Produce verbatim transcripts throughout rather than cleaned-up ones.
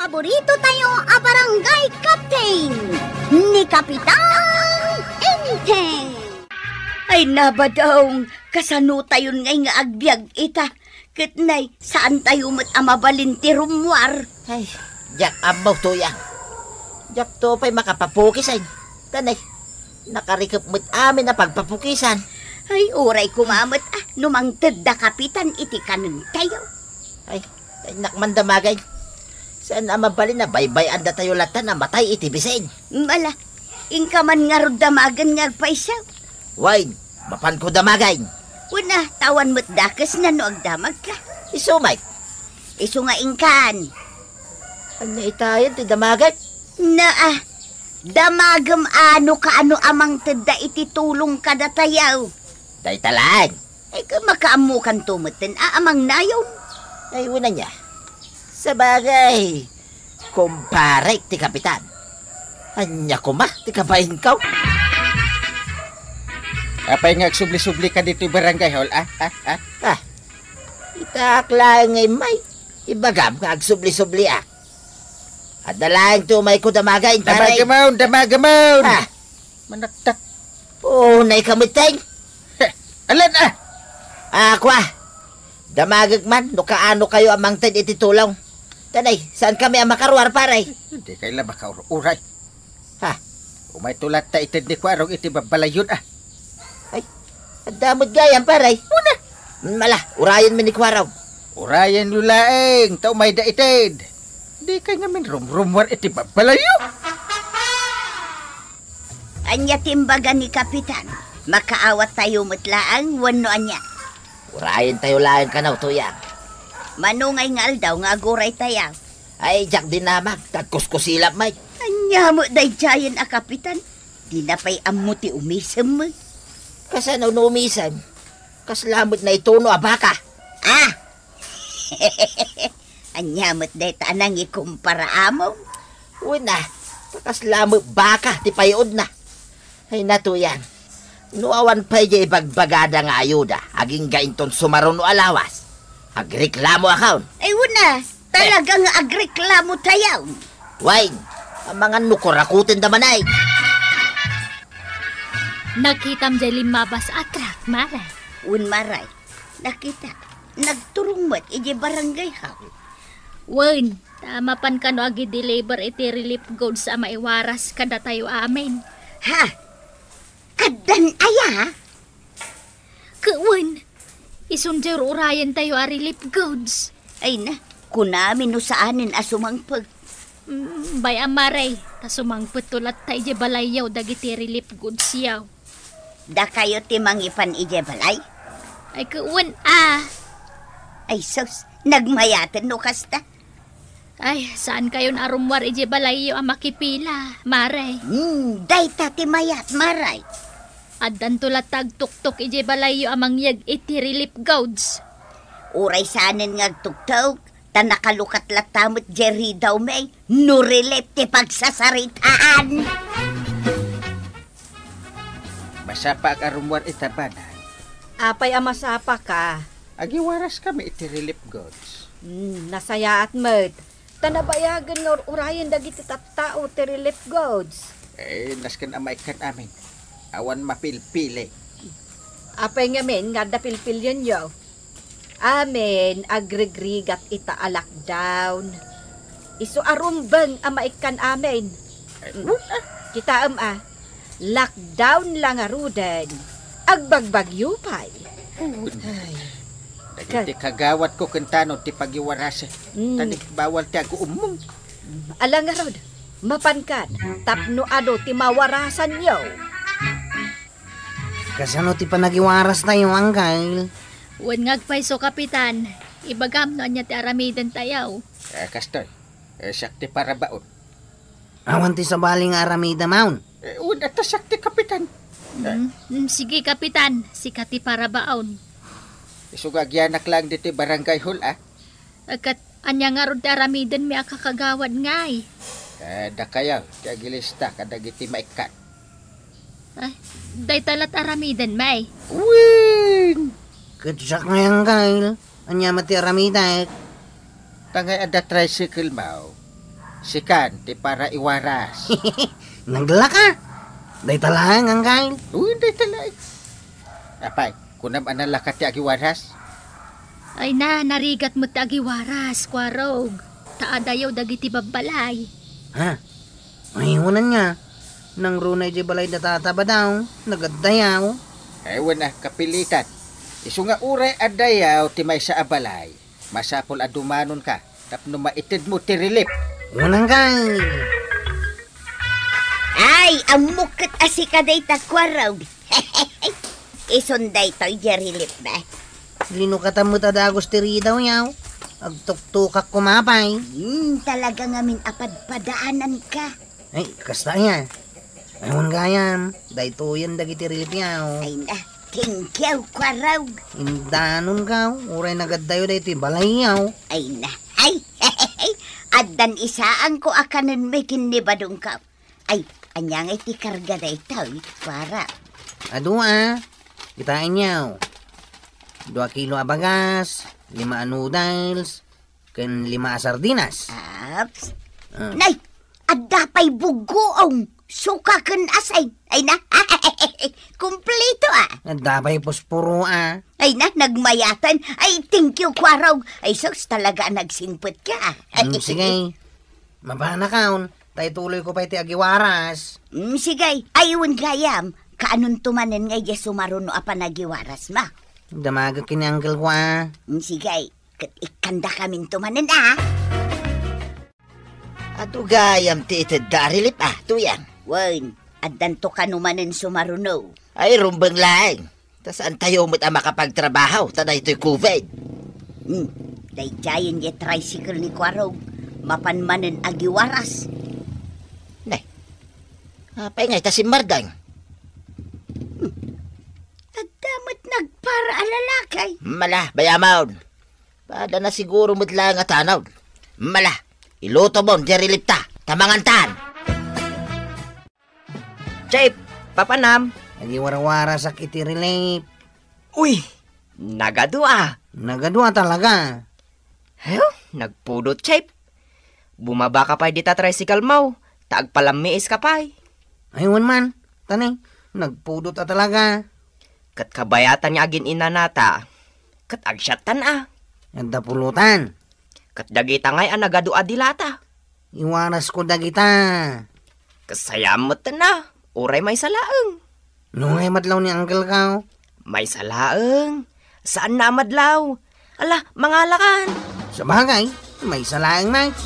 Paborito tayo a barangay captain, ni Kapitan Enteng. Ay, nabadong, kasano tayon ngay nga agbiag ita? Ket nay, saan tayo met a mabalin ti rummuar? Ay, diak ammo, Tuyang. Diakto pay makapapukis, ay. Tanay, nakarikep met amin a pagpapukisan. Ay, uray koma met, ah, no mangted da kapitan iti kanentayo. Ay, ay, nakman damagay. Saan a mabalin a baybay-an datayo latta a matay iti bisin? Mala, inka man ngarud damagen nga agpayso. Wen, mapanko damagay. Wen a, tawan met dakesna no agdamagka. Isu met. Isu nga inkan. Ania itayen ti damagek? Naa, damagem a no kaano a mangtedda iti tulong kadatayo. Dayta laeng. Ay, ka-, makaammokanto metten a amangnayon. Ay, wen ania. Sabagay, kumparek ti kapitan. Ania koma ti kabainko? Apay nga agsubli-sublika ditoy barangay hall, ah? Ah, ah? Ah, itaak laeng nga immay. Ibagam nga agsubli-subliak. Adda laeng ti umayko damagay, pare. Damagamon, damagamon! Ah. Manaktak. Oh, nay kamiteng. Heh, alan, ah? Ah, kua. Damagek man, no kaano kayo a mangted iti tulong. Tanay, saan kami a makaruar, pare? Hindi kayo la makaur-uray. Ha? Umayto latta ited ni Kuarong iti babbalayyon, ah. Ay, adda met gayam, pare. Una. Mala, urayen mi ni Kuarong. Urayen yo laeng, ta umayda ited. Di kay ngamin rumrumwar iti babbalayyo. Ania ti imbaga ni Kapitan? Makaawat tayo met laeng wenno ania? Urayen tayo laeng kano, Tuyang. Mano ngay nga aldaw nga aguray tayo? Ay, diak dinamag, tagkuskusilap met. Ania met daydiayen a kapitan? Dina pay ammo ti umisem met. Kasano no umisem? Kasla met naituno a baka. Ah! Ania met dayta a nangikumpara among? Wen a, ta kasla met baka ti payuodna. Ay, natuyang. No awan pay diay ibagbagada nga ayuda, agingga inton sumaruno a lawas. Agreklamo akon. Ay, wen a, talaga nga agreklamo tayo. Wen, amangan no kurakuten da manay. Nakitam diay limmabas a truck, Mare? Wen, Mare. Nakita, nagturong met idiay barangay hall. Wen, ta mapan kano agi-deliver iti relief goods a maiwaras kadatayo amin. Ha? Addan aya? Ket wen, isun diay ur-urayen tayo a relief goods. Ay na, kunami no saanen a sumangpet. Mm, bay-am, Mare, ta sumangpetto latta idiay balayyo dagiti relief goods yaw. Dakayo ti mangipan idiay balay? Ay, ket wen a. Ay, sus, nagmayaten no kasta. Ay, saan kayon a rummuar idiay balayyo a makipila, Mare? Hmm, dayta ti mayat, Mare. Addanto latta agtuktok idiay balayyo a mangyeg iti relief goods. Uray saanen nga agtuktok, ta nakalukat latta met diay ridawmi no relief ti pagsasaritaan. Masapaak a rummuar ita, Banay. Apay a masapaka? Agiwaras kami iti relief goods. Hmm, nasayaat met. Ta nabayagen nga ur-urayen dagiti tattao ti relief goods. Eh, nasken a maikkan amin. Awan mapilpili. Apay ngamin nga adda pilpilienyo? Amin, agrigrigat ita a lockdown. Isu a rumbeng a maikkan amin. Ay, mm, wen a. Kitaem a, lockdown la ngaruden. Agbagbagyo pay. Wen. Ay. Dagiti kagawatko ken tanod ti pagiwarasi. Mm. Ta di bawal ti aguummong. Ala ngarud, mapankan, tapno adu ti mawarasanyo. Kasano ti panagiwaras tayo, Angkel? Wen nga agpayso, Kapitan. Ibagam no ania ti aramiden tayo. Eh, kastoy. Eh, siak ti parabaon. Awan ti sabali nga aramidam, awn? Eh, wen a ta siak ti kapitan. Mm, mm, sige, Kapitan. Sika ti parabaon. Isu nga agyanak laeng ditoy barangay hall, ah. Eh, ket ania ngarud ti aramidenmi a kakagawad ngay? Eh, dakayo ti agilista kadagiti maikkan. Ay, dayta la't aramidenmi. Wen! Ket siak ngay, Angkel. Ania met ti aramidek? Ta ngay adda tricycle mo, Sikan ti para iwaras. Naglaka? Dayta laeng, Angkal? Uy, dayta laeng. Apay, kunam a nalaka ti agiwaras? Ay na, narigat met ti agiwaras, Kuarog. Ta adayo dagiti babbalay. Ha? Ay, unan nga. Nangruna idiay balay da Tata Badaw, nagaddayaw. Ay, wen a, kapilitan. Isu nga uray addayaw ti maysa a balay, masapul a dumanonka tapno maitedmo ti relief. Unan nga. Ay, ammok ket a sika dayta, Kuarog. Isun daytoy, Jerry Lip, ba? Linukatan met a dagus ti ridaw, yaw. Agtuktukak kumapay. Hmm, talaga ngamin a padpadaananka. Ay, kasta aya. Ay, wen gayam, daytoyen dagiti relief, yaw. Ay na, thank you, Kuarog. Indanon ka, uray nagaddayo daytoy balay, yaw. Ay na, ay, addan isaanko a kanen may kinnibadongka. Ay, ania ngay ti karga daytoy, Kuarog? Adu a, kitaenyo. Dua kilo a bagas, lima a noodles, ken lima a sardinas. Aps. Ah. Nay, adda pay buggoong, suka ken asin. Ay na, kumpleto a. Adda pay posporo a. Ay na, nagmayatan. Ay, thank you, Kuarog. Ay, sus, talaga a nagsingpet ka. Mm, sige. Mapanakaon, tay tuloy ko pay ti agiwaras. Mm, sige. Ay, wen gayam. Kaanonto manen nga idiay sumaruno a panagiwaras, ma? Damagek ken ni uncle ko a. Mm, sige. Ket ikkandakaminto manen a. Adu gayam ti itedda a relief a, Tuyang? Wen, addanto kano manen sumaruno. Ay, rumbeng laeng. Ta saantayo met a makapagtrabaho ta daytoy covid. Hmm, daydiayen diay tricycle ni Kuarog. Mapan manen agiwaras. Ne. Apay ngay ta simmardeng? Hmm. Adda met nagpara a lalaki. Mala, bayamon. Pada na siguro met laeng a tanod. Mala, ilutomon diay relief ta, ta mangantan. Chef, papanam. Agiwarwarasak iti relief. Uy, nagadu a. Nagadu a talaga. Hew, nagpudot, Chef. Bumaba ka pay dita tricycle mo, ta agpalammiis ka pay. Ay, wen man, tani, nagpudot a talaga. Ket kabayatan nga agin-inanata, ket agsiattan a. Adda pulutan. Ket dagita ngay a nagadu a dilata. Iwarasko dagita. Ket sayaam metten a, uray maysa laeng. No ngay madlaw ni uncle ka? Maysa laeng. Saanna a madlaw. Ala, mangalakan. Sabagay, maysa laeng, Mike.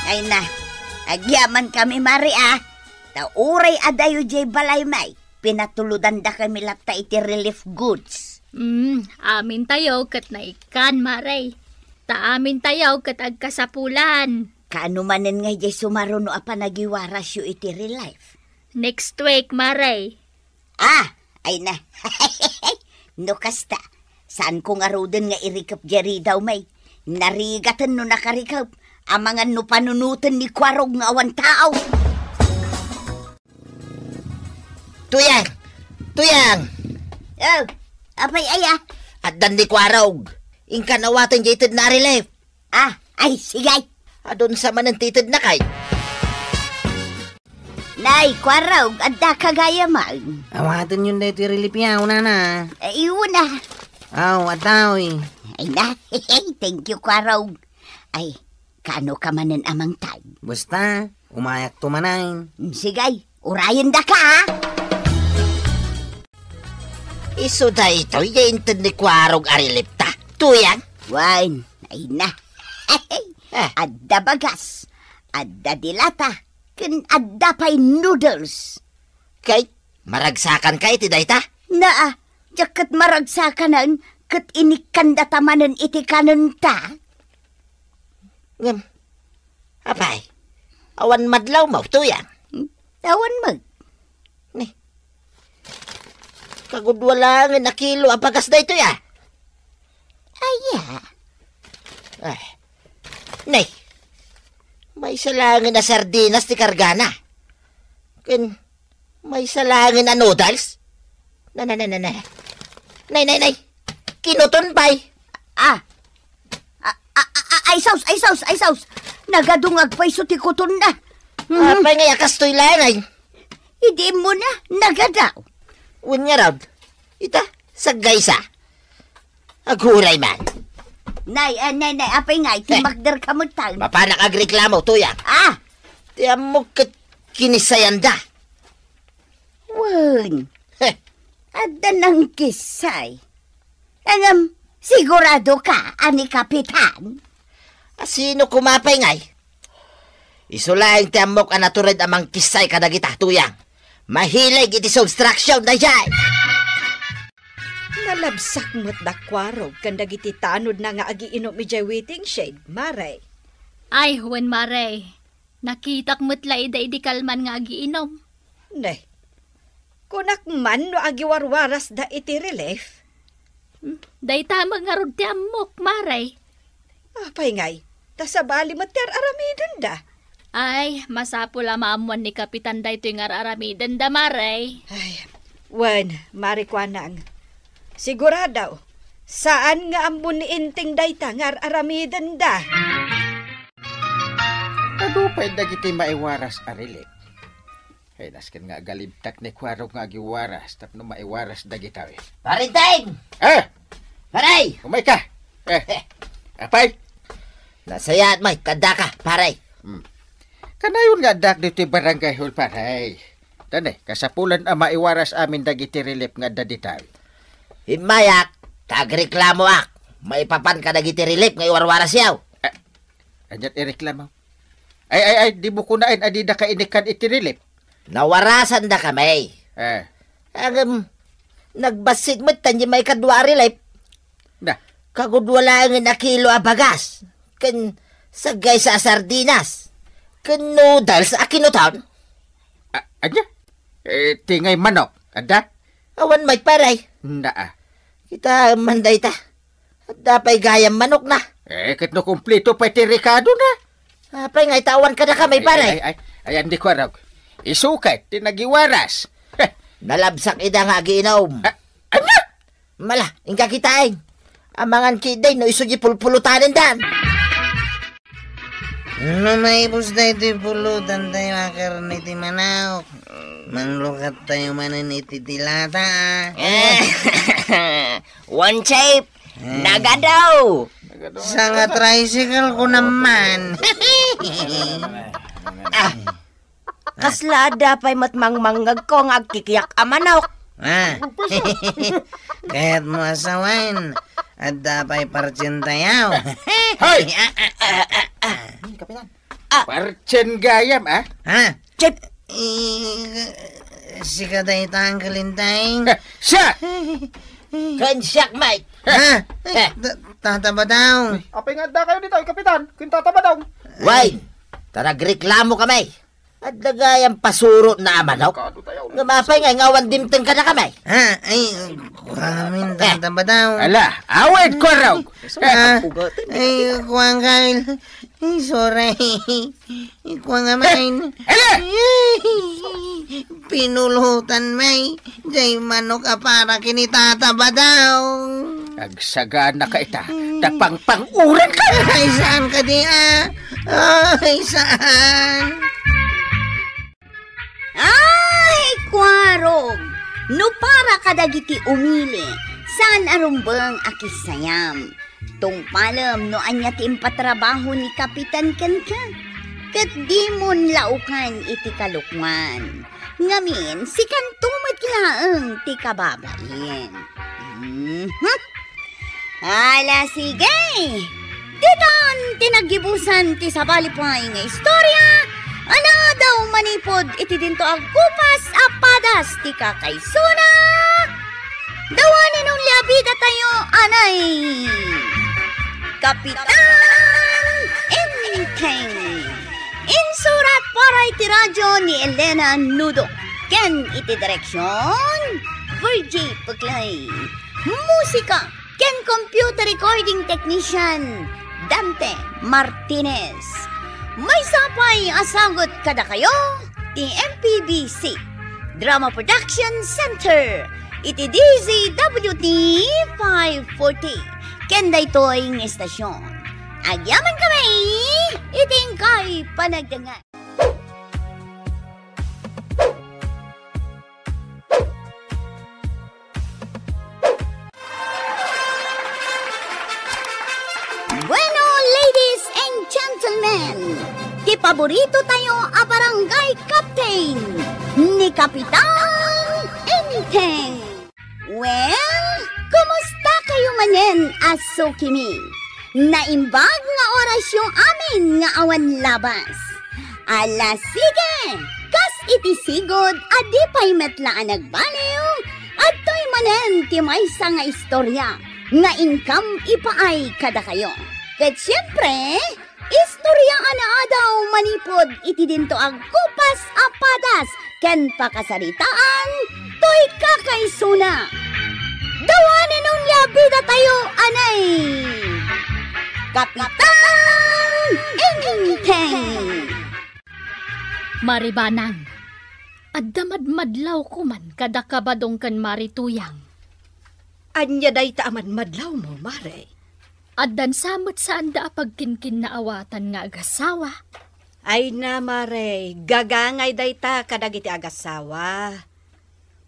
Ay na, agyamankami, Mari, a. Ta uray adayo diay balay, Mike. Pinatulodandakami latta iti relief goods. Mm, amintayo ket naikkan, Mare. Ta amintayo ket agkasapulan. Kaano manen nga idiay sumaruno a panagiwarasyo iti relief? Next week, Mare. Ah, ay na. No kasta, saanko ngaruden nga irikep diay ridaw, May. Narigaten no nakarikep. Amangan no panunoten ni Kuarog nga awan tao. Tuyang! Tuyang! Oh, apay aya? Addan ni Kuarog. Inkan awaten diay tedna a relief. Ah, ay, sige. Adun sa manen ti tedna kay. Nay, Kuarog, adda ka gayam. Awatenyon daytoy relief yaw, nana. Eh, iwan na. Aw, adda, oy. Ay na, thank you, Kuarog. Ay, kaano ka manen a mangted? Basta, umayakto manen. Mm, sige, urayen daka, ah. Isu daytoy ya inted ni Kuarog a relief ta. Tuyang? Wen, ay na. Ah. Adda bagas, adda dilata, ken adda pay noodles. Kay, maragsakan ka iti dayta? Naa, diak ket maragsakanen, ket inikkandata manen iti kanenta. Ngem, apay, awan madlaw mo, Tuyang? Hmm? Awan met. Ni, kagudua laengen a kilo a bagas daytoy, a. Aya? Ay, ni, maysa laengen a sardinas ti kargana. Ken, maysa laengen a noodles? Na, na, na, na, na. Nay, nay, nay. Kinuton pay. Ah. Ah, ah, ah, ah, Ay sus, ay sus, ay sus! Nagadungag pay isu ti kutonna. Mhm. Apay ngay a kastoy laeng ay? Idi immuna, nagadaw. Wen ngarud, ita, saggaysa. Aguray man. Nay, eh, nay, nay, apay ngay, eh, timakder ka met tayo. Mapanak agreklamo, Tuyang. Ah! Ti ammok ket kinisayanda. Wen. Heh. Adda nangkisay. Ngem, sigurado ka a ni Kapitan? A sino koma pay ngay? Isu laeng ti ammok a natured a mangkisay kadagita, Tuyang. Mahilig iti subtraction, daydiay! Nalabsak met da Kuarog ken dagiti tanodna nga agiinom idiay waiting shed, Mare. Ay, wen, Mare. Nakitak met la ida idi kalman nga agiinom. Ne, kunak man no agiwarwarasda iti relief? Hmm, dayta met ngarud ti ammok, Mare. Apay ngay, ta sabali met ti ar-aramidenda. Ay, masapul a maammuan ni Kapitan daytoy nga ar-aramidenda, Mare. Ay, wen, Mare Kuanang. Sigurado, saan nga ammo ni Inting dayta nga ar-aramidenda. Adu pay dagiti maiwaras a relief. Ay, nasken nga agalibtak ni Kuarog nga agiwaras tapno maiwaras dagita, eh. Pare Inting! Eh! Pare! Umayka! Eh, apay? Nasayaat met, kaddaka, pare. Hmm. Kanayon nga addak ditoy barangay hall, pare. Dane, kasapulan a maiwaras amin dagiti relief nga adda ditoy. Immayak, ta agreklamoak. Maipapan kadagiti relief nga iwarwarasyo. Ah, aniat ireklamo? Ay, ay, ay, dimo kunaen a didaka inikkan iti relief? Nawarasandakami. Eh. Ngem, nagbassit met ti maikadua a relief. Na. Kagudua laengen a kilo a bagas, ken saggaysa a sardinas, ken noodles a kinuton. A-, ania? Eh, ti ngay manok, adda? Awan met, pare. Naa. Kitaem man dayta. Adda pay gayam manokna. Eh, ket no kumpleto pay ti rekadona. Apay ngay ta awan kadakami, pare? Ay, ay, ay, ay, andi Kuarog. Isu ket ti nagiwaras. Heh. Nalabsak ida nga agiinom. Ah, ania? Mala, inka kitaen. Amangan ketdi no isu diay pulpulutanendan. No maibus daytoy pulutantayo a karne ti manok, manglukattayo manen iti dilata. Eh, one shape, eh, nagadaw. Sanga tricycle ko naman. Ah, kasla adda pay met mangmangngegko nga agkikiak a manok. Ah. Kayatmo a sawen, adda pay partsentayaw. Hoy! Kapitan. Ah. Partsen gayam, ah? Ha? Chip! Eh, sika dayta, Uncle Inting? Eh, siak! Ken siak, Mike. Ha? Eh. Ta-, Tata Badong. Apay nga adda kayo dita, Kapitan? Ken Tata Badong. Why? Ta nagreklamo kami. Adda gayam pasurotna a manok. Nga mapay nga, nga awan dimteng kadakami. Ha? Ay, kuamin, eh, Tata Badong. Ala, awid, Kuarog. Ah, ay, kuan, Kyle. Ay, sorry. Kuan nga, eh, main. Ala! Pinulutan, may. Jay manok a para kini Tata Badong. Agsagana ka ita. Ta pangpanguran ka. Ay, saan ka di, ah? Ay, saan? Ay, Kuarog! No para kadagiti umili, saan a rumbeng a kisayam. Tungpalem no ania ti impatrabaho ni Kapitan kenka, ket dimon laukan iti kalukwan. Ngamin, sikanto met laeng ti kababain. Mhm. Ala, sige! Ditan ti naggibusan ti sabali pay nga istorya a naadaw manipud iti dinto agkupas a padas ti kakaisuna. Dawanen only a bida tayo, anay! Kapitan Enteng. Insurat para iti radyo ni Elena Nudo. Ken iti direksyon, Virgie Puclay. Musika ken computer recording technician, Dante Martinez. Maysa pay a sagut kadakayo ti M P B C Drama Production Center iti D Z W T five forty. Ken daytoy nga istasyon, Agyaman kami iti inkay panagdengngeg. Bueno, ladies and gentlemen, ti paborito tayo a barangay captain, ni Kapitan Enteng. Well, kumusta kayo manen a sukimi? Naimbag nga orasyo amin nga awan labas. Ala, sige! Kas iti sigud a di pay met la a nagbaliw, adtoy manen ti maysa nga istorya nga inkam ipaay kadakayo. Ket siempre, istorya a naadaw manipud iti dinto a kupas a padas ken pakasaritaan toy kakaisuna. Dawanen onia bidatayo a nay Kapitan Enteng. Mari Banang, adda madmadlawko man kadaka Badong ken Mari Tuyang. Ania dayta a madmadlawmo, Mare? Addan sa met saanda a pagkinkinnaawatan nga agasawa. Ay na, Mare, gagangay dayta kadagiti agasawa.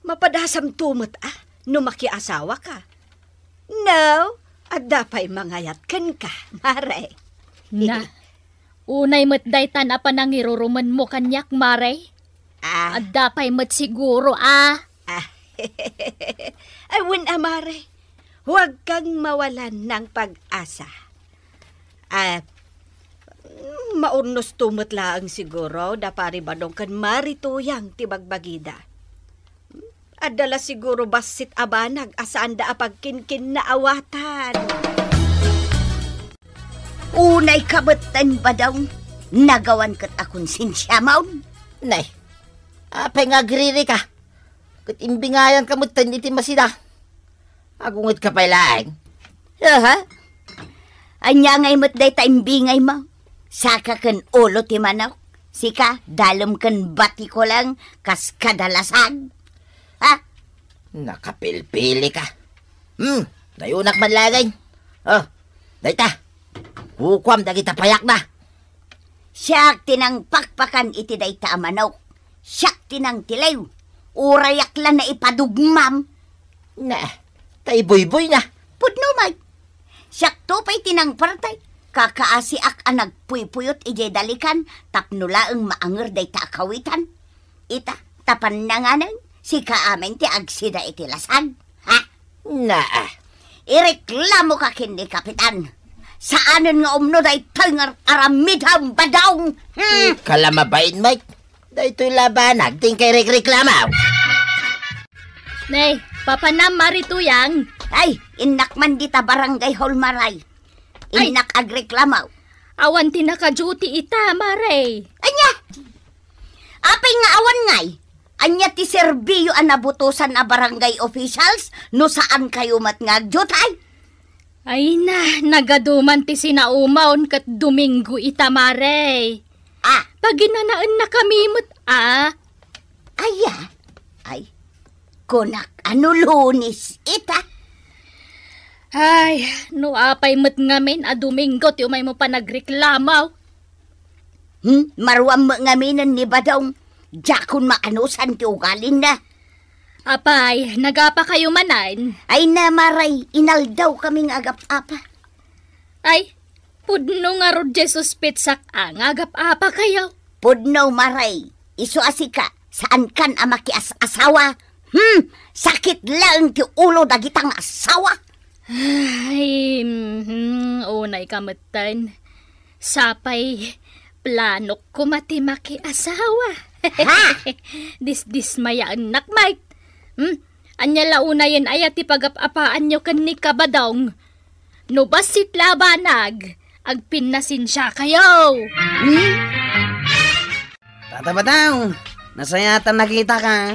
Mapadasamto met a no makiasawaka. No, adda pay mangayat kenka, Mare. Na, unay met daytan a panangirurumenmo kaniak, Mare. Ah. Adda pay met siguro a. Ah. Ay, wen a, Mare. Huwag kang mawalan ng pag-asa. Ah, maurnosto met laeng siguro da Pari Badong ken Mari Tuyang ti bagbagida. Adda la siguro bassit a banag a saanda a pagkinkinnaawatan. Unay ka metten, Badong, nagawan ket a konsensiamon. Nay, apay nga agririka? Ket imbingayanka metten iti masida. Agungetka pay laeng. Aha. Ania ngay met dayta imbingaymo? Saka ken ulo ti manok, sika, dalem ken batiko lang kas kadalasag. Ha? Nakapilpilika. Hmm, dayunak man laeng. Oh, dayta. Kukuam dagita payakna. Siak ti nangpakpakan iti dayta a manok. Siak ti nangtiliw. Urayak la naipadugmam. Na, ta ibuyboy na. Pudno met. Siakto pay ti nangpartay. Kakaasiak a nagpuypuyot idiay dalikan tapno laeng maanger dayta a kawitan. Ita, ta pannanganen, sika amin ti agsida iti lasag. Ha? Naa. Ireklamoka ken ni Kapitan. Saanen nga umno daytoy nga ar-aramidem, Badong. Hmm. Kala mabain, Mike. Daytoy la banag ti inkay rekreklamo. Nay, papanam, Mari Tuyang. Ay, innak man dita barangay hall, Maray. Ay. Innak agreklamo. Awan ti naka-duty ita, Maray. Ania? Apay nga awan ngay? Ania ti serbio a nabutosan a barangay officials no saan kayo met nga agdiutay? Ay na, nagaduman ti sinaumon ket Domingo ita, Mare. Ah. Paginanaennakami met, ah. Aya? Ay, kunak a no Lunes ita. Ay, no apay met ngamin a Domingo ti umaymo panagreklamo. Hmm? Maruam met ngaminen ni Badong, diakon maanusan ti ugalina. Apay, nagapakayo manen? Ay na, Maray, inaldawkami nga agap-apa. Ay, pudno ngarud diay suspetsak a nga agap-apakayo. Pudno, Maray, isu a sika, saankan a makias-asawa. Hmm, sakit laeng ti ulo dagita nga asawa. Ay, mhm, unay ka metten. Sapay, planok koma ti makiasawa. Ha? Disdismayaennak, Mike. Hmm? Ania la unayen aya ti pagap-apaanyo ken ni Kabadong? No bassit la a banag, agpinnasensiakayo. Hmm? Tata Badong, nasayaat a nakitaka.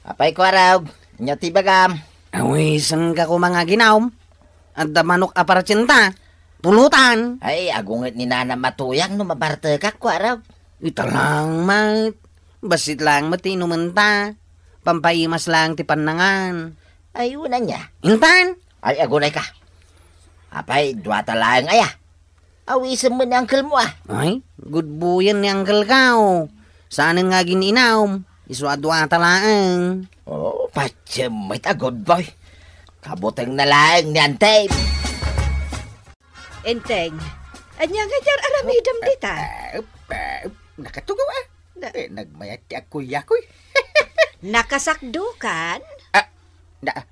Apay, Kuarog, ania ti ibagam? Awisenka koma nga aginum. Adda manok a parsienta. Pulutan. Ay, agunget ni Nanam a Tuyang no mabartekak, Kuarog. Ita lang, met. Bassit lang met ti inumenta. Pampaimas lang ti pannangan. Ay, wen ania? Intan. Ay, agunayka. Apay, duata laeng aya? Awisem met ni uncle mo, ah. Ay, good boyen ni uncle ko. Saanen nga agin-inam. Isu a duata laeng. Oh, patiem met a good boy. Kabutengna laeng ni Enteng. Enteng, ania nga diak aramidem dita? Eh, eh, nakatugaw, ah. Na- Eh, nagmayat ti agkuyakoy. Nakasakdokan? Ah, na-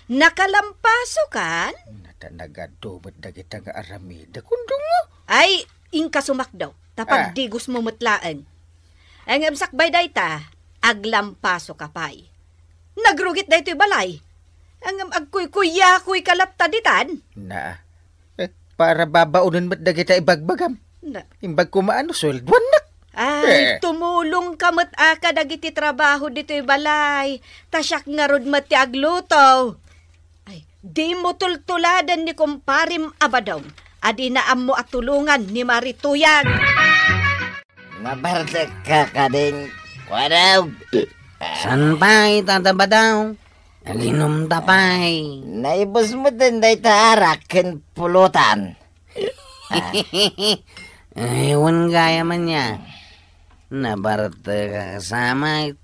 Nakalampasokan? Nata nagadu met dagita nga aramidek, undungo. Ay, inka sumakdo, ta Ah. pagdigosmo met laeng. Ngem sakbay dayta, aglampasoka pay. Nagrugit daytoy balay. Ngem agkuykuyakoyka latta ditan. Na, eh, para babaonen met dagita ibagbagam. Na. Imbag koma a no sueldoannak. Ay, Eh. tumulongka met a kadagiti trabaho ditoy balay. Ta siak ngarud met ti agluto. Ay, dimo tultuladen ni kumparem a Badong a dina ammo a tulongan ni Marituyag. Nabartekka kadin, Kuarog? Saan pay, Tata Badong? Aginumta pay. Naibusmo ten dayta arak ken pulutan. Ay, wen gayam ania. Nabartek a kasamay.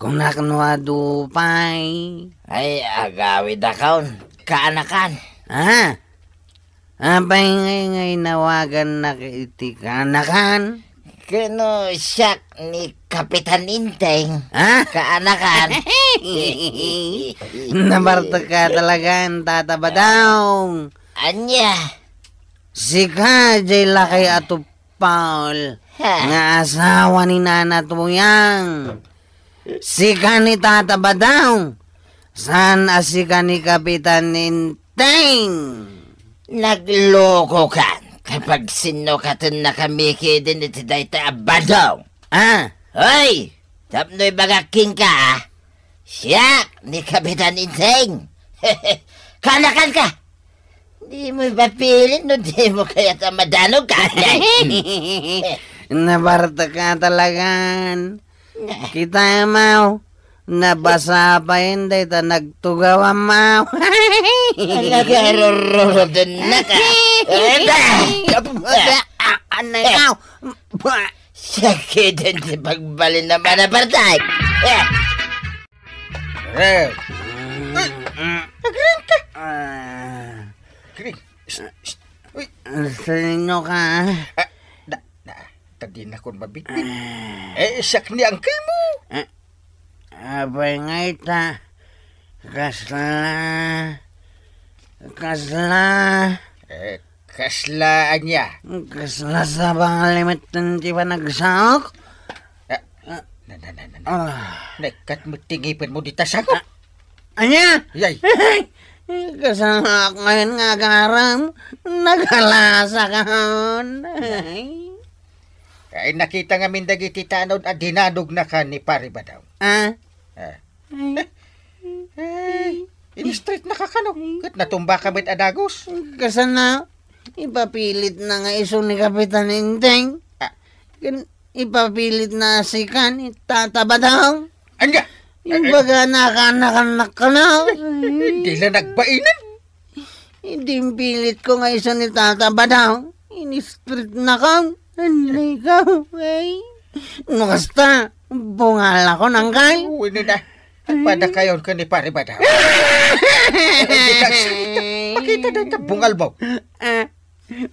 Kunak no adu pay. Ay, agawidakon. Kaanakan. Ah? Apay ngay nga inawagannak iti kaanakan? Ken no siak ni Kapitan Enteng. Ah? Kaanakan. Nabartekka talagan, Tata Badong. Ania? Sika, jay lakay a Paul, Ha? nga asawa ni Nana Tuyang. Sika ni Tata Badong. Saan a sika ni Kapitan Enteng? Naglokokan. Kapag sino katon nakamikidin iti dayta a Badong? Ah? Hoy! Tapno ibagak kenka, ah. Siak ni Kapitan Enteng. Kaanakanka! Dimo ipapilit no dimo kayat a madanog ka. Nabartekka talagan. Kita, Amaw. Nabasa pay dayta nagtugaw, Amaw. Nagarururudennaka. Anay, Amaw. Sakit ti pagbalin na manabartay. Red. Ay, agreen ka. Ah. Agreen. Shh, shh. Uy. Sino ka? Ah, da, da, ta dinakon mabitbit. Ah. Eh, siak ni uncle mo. Ah, apay nga ita? Kasla, kasla. Eh, kasla ania? Kasla sa pangalimeten ti panagsaok? Ah, na, na, na, na, na. Ah. Naikkat met ti ngipen mo dita sako. Ah, ania? Yay. Kasano ak ngayon nga agaram? Nagalasak akon. Ay. Ay, nakita ngamin dagiti tanod a dinadognaka ni Pari Badaw. Ah? Ah. Ay. Ay, in-straight na ka kano. Ket natumba ka met a dagus. Kasano? Ipapilit na nga isu ni Kapitan Enteng. Ah. Ken ipapilit na a sika ni Tata Badong. Anya? Ibaga na kanak-anak ka na. Di la nagbainen. Idi impilit ko nga isu ni Tata Badong, in-straight na ka. Anay ka, ay. No kasta, bungal ako nang kay. Uy, ni na. Agpada kayon ka ni Pare Badaw. Hindi ka, makita na ita bungal mo. Ah,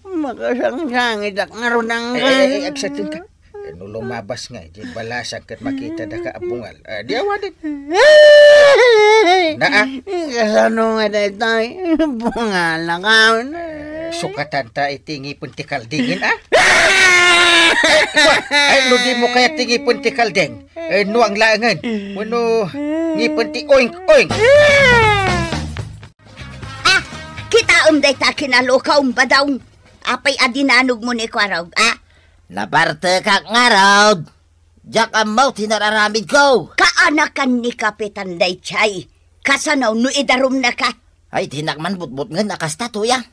makasangsangit ak ngarud ang Eh, eh, eh, agsatin ka. Eh, no lumabas nga, di balasan ket makita da ka a bungal. Ah, di awanen. Naa? Kasano nga daytoy? Bungal na ka. Eh, sukatan ta iti ngipen ti kaldingin, ah? Ay, ay, no di mo kaya ti ngipen ti kalding? Eh, no ang laengen. Wenno, ngipen ti oink, oink. Ah, kitaem dayta kinalokaem, Badaw. Apay a dinanog mo ni Kuarog, ah? Nabartekak ngarud. Diak ammo ti nararamid ko. Kaanakan ni Kapitan daydiay. Kasano no idarumnaka? Ay, dinak man butbutngen a kasta, Tuyang.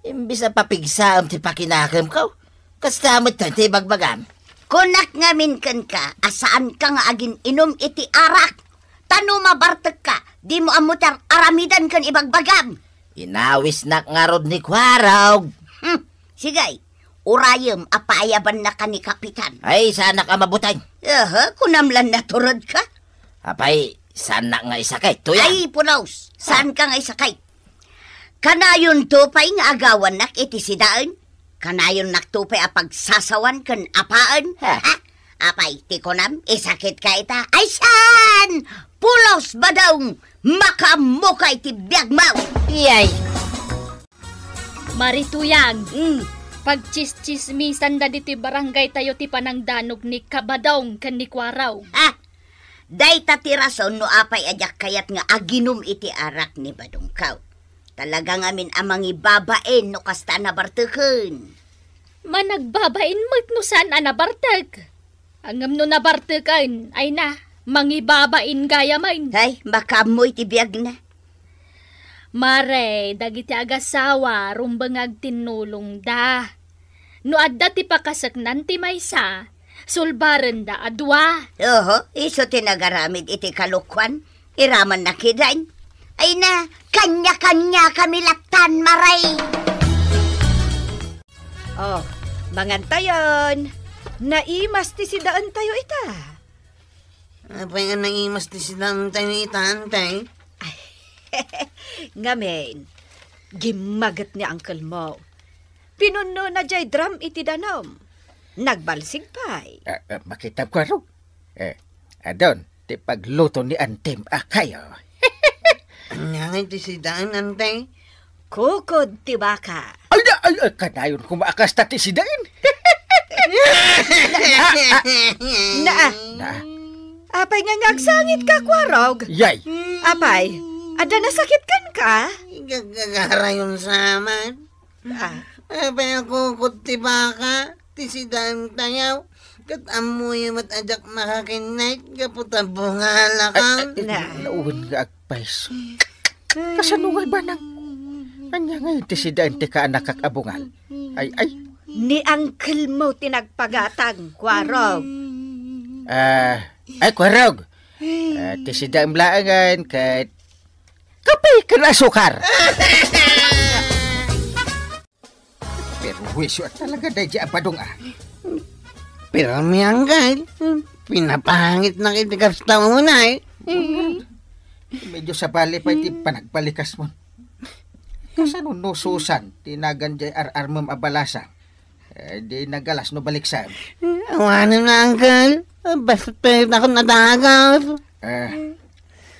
Imbes a papigsaem ti pakinakemko, kasta met ti ibagbagam. Kunak ngamin kenka a saanka nga agin-inum iti arak. Ta no mabartekka, dimo ammo ti ar-aramidan ken ibagbagam. Inawisnak ngarud ni Kuarog. Hmm, Sige, urayem a paayabannaka ni Kapitan. Ay, saanak a mabuteng. Aha, kunam lan naturedka. Apay, saannak nga isakit, Tuyang? Ay, pulos, saanka nga isakit. Kanayonto pay nga agawannak iti sidaen? Kanayonnakto pay a pagsasawan ken apaen? Ha? Ha? Apay, ti kunam, isakitka ita? Ay, saan! Pulos, Badong! Makaammoka iti biagmo! Iyay! Mari Tuyang, Mm. pagtsis-tsismisan dagiti barangay tayo ti panangdanog ni Kabadong ken ni Kuarog. Ah, dayta ti rason no apay a diak kayat nga aginum iti arak ni Badongko. Talaga ngamin a mangibabain no kasta a nabarteken. Managbabain met no saan a nabartek. Ngem no nabarteken, ay na, mangibabain gayamen. Ay, makaammo iti biagna. Mare, dagiti agasawa, rumbeng agtinnulongda. No adda ti pakaseknan ti maysa, sulbarenda a dua. Oho, isu ti nagaramid iti kalokuan. Iramanna kiden. Ay na, kanya-kanya kami lattan, Mare. Oh, mangantayon. Naimas ti sidaentayo ita. Apay nga naimas ti sidaentayo ita, Ante? Ngamin, gimmaget ni uncle mo. Pinunnona jay drum iti danum. Nagbalsig pay. Ah, ah, makitab, Kuarog. Eh, adun, ti pagluto ni Antim a kayo. Ania ngay ti sidaen, Ante? Kukod ti baka. Ay, na, ay, ay, kanayon koma a kasta ti sidaen. Na, ah. Na. Apay nga nga agsangitka, Kuarog? Yay. Apay, adda nasakit kenka? Gagagarayon sa aman. Ah. Apay a kukod ti baka, ti sidaentayo, ket ammoyo met a diak makakinnay gapu ta bungalakam. Ay, ay, na. Nawen nga agpayso. Kasano nga ibanag? Ania ngay ti sidaen ti kaanakak a bungal? Ay, ay. Ni uncle mo ti nagpagatang, Kuarog. Ah, ay, Kuarog. Ah, ti sidaem laengen ket kape ken asukar. Perwisyo a talaga daydi a Badong, ah. Pero, mi uncle, pinapangitnak iti kasta unay. Medyo sabali pay ti panagbalikas mo. Kasano no Susan ti nagan jay ar-armem a balasa? Eh, di nagalas no baliksan. Awanen na, uncle. Basta pwede akong natagas. Eh,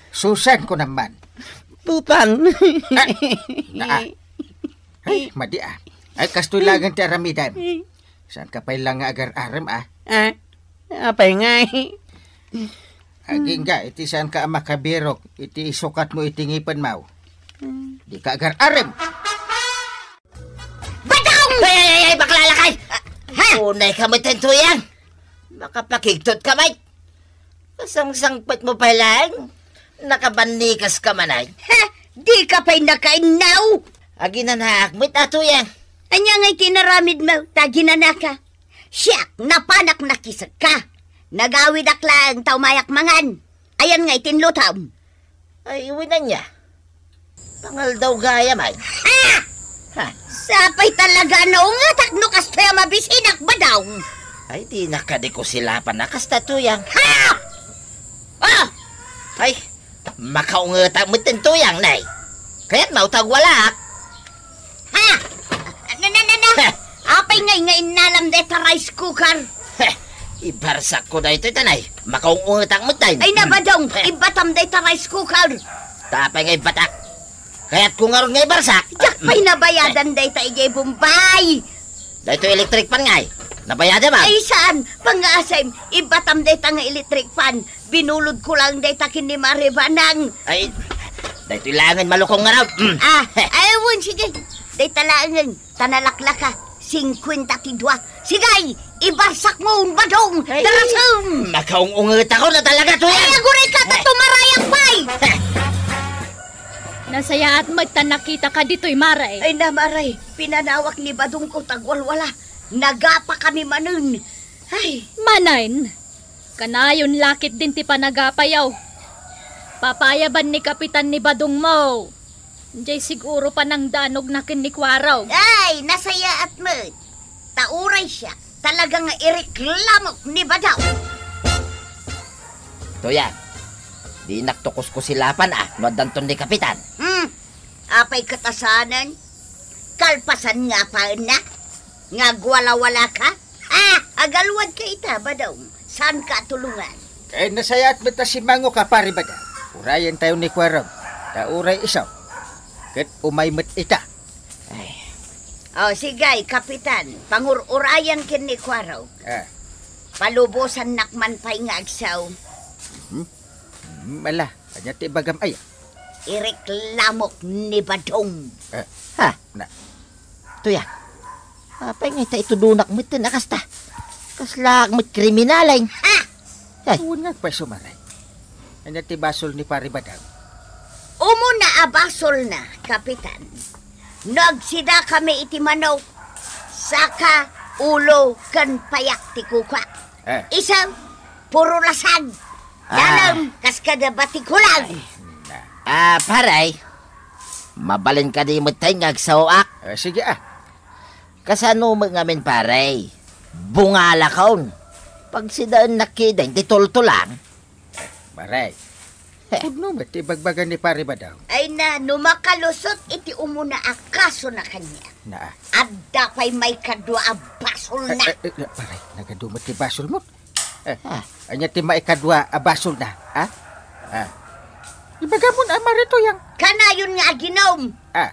Susan ko naman. Tutan. Ah, na, ah. Ay, madi, ah. Ay, kastoy laeng ti aramidem. Saanka pay la nga agar-arem, ah. Ah, apay ngay? Agingga, iti saanka a makabirok, iti isukat mo iti ngipen mo. Dika agar-arem. Badong! Ay, ay, ay, ay, bakla lakay! Ah, ha? Unay ka met, Tuyang. Makapakigtot ka, met. Kasangsangpet mo pay laeng. Nakabannikas ka man, ay. Ha? Di ka pay nakainnaw? Aginanaak met, a Tuyang. Ania ngay ti inaramid mo, ta aginanaka? Siak, napanak nakisekka. Nagawidak laeng ta umayak mangan. Ayan ngay ti inlutom. Ay, wen ania? Pangaldaw gayam, ay. Ha? Ha? Sapay talaga a naungetak no kastoy a mabisinak, Badong. Ay, dinak kadi kusilapan a kasta, Tuyang. Ha? Oh! Ay, makaungetak met, Tuyang, nay. Kayatmo ta agwalaak? Ha? Na, na, na, na. Heh. Apay ngay nga innalam dayta rice cooker? Heh, ibarsakko daytoy, tanay. Makaung-ungetak met, tay. Ay, na, Badong, heh, ibbatam dayta rice cooker. Ta apay nga ibbatak? Kayatko ngarud nga ibarsak. Diak pay nabayadan dayta idiay Bombay. Daytoy electric fan ngay. Nabayadam, ah? Ay, saan? Pangasim, ibbatam dayta nga electric fan. Binulodko laeng dayta ken ni Mare Banang. Ay, daytoy laengen malukong ngarud. Mm. Ah, heh, ay, wen, sige. Dayta laengen, ta nalaklaka. Singkuenta ti dua. Sige, ibarsakmon, Badong. Ay, darasem. Makaung-ungetakon a talaga, Tuyang. Ay, aguray ka, ta tumarayak pay. Heh. Nasayaat met ta nakitaka ditoy, Mare. Ay na, Mare, pinanawak ni Badongko ta agwalwala. Nagapakami manen. Ay. Manen? Kanayon la ketdin ti panagapayo. Papayaban ni Kapitan ni Badongmo. Jay siguro panangdanogna ken ni Kuarog. Ay, nasayaat met. Ta uray siak, talaga nga ireklamok ni Badaw. Tuyang, dinak to kuskusilapan a no addanton ni Kapitan. Hmm, apay ket a saanen? Kalpasan nga paenna? Nga agwalawala ka? Ah, agalwad ka ita, Badaw. Saan ka tulungan? Kay nasayaat met a simango ka, Pare Badaw. Urayen tayo ni Kuarog. Ta uray isu. Ket umay met ita. Ay. O, sige, Kapitan. Pangur-urayan ken ni Kuarog. Ah. Palubosannak man pay nga agsaw. Hmm? Hmm, ala, ania ti ibagam aya? Ireklamok ni Badong. Eh, Ha? na. Tuya. Apay nga ita itudunak met ten a kasta? Kaslaak met kriminalen. Ha? Ay. Wen nga agpay sumaray. Ania ti basol ni Pare Badong? Umuna a basolna, Kapitan. No agsidakami iti manok, saka, ulo, ken payak ti kukua. Eh. Isu, puro lasag. Ah. Dalem, kas kada batikulang. Ay, na. Ah, pare, mabalin kadi met ten nga agsaoak? Eh, sige, ah. Kasano met ngamin, pare? Bungalakon. Pagsidaennak kadi ti tultulang. Pare, pudno met ti ibagbaga ni Pare Badong. Ay na, no makalusot iti umuna a kasona kaniak. Na. Adda pay maikadua a basolna. Eh, eh, eh, pare, nagadu met ti basolmo. Eh, Ah. ania ti maikadua a basolna, ha? Ah. Ibagamon a, Mare Tuyang. Kanayon nga aginom. Ah.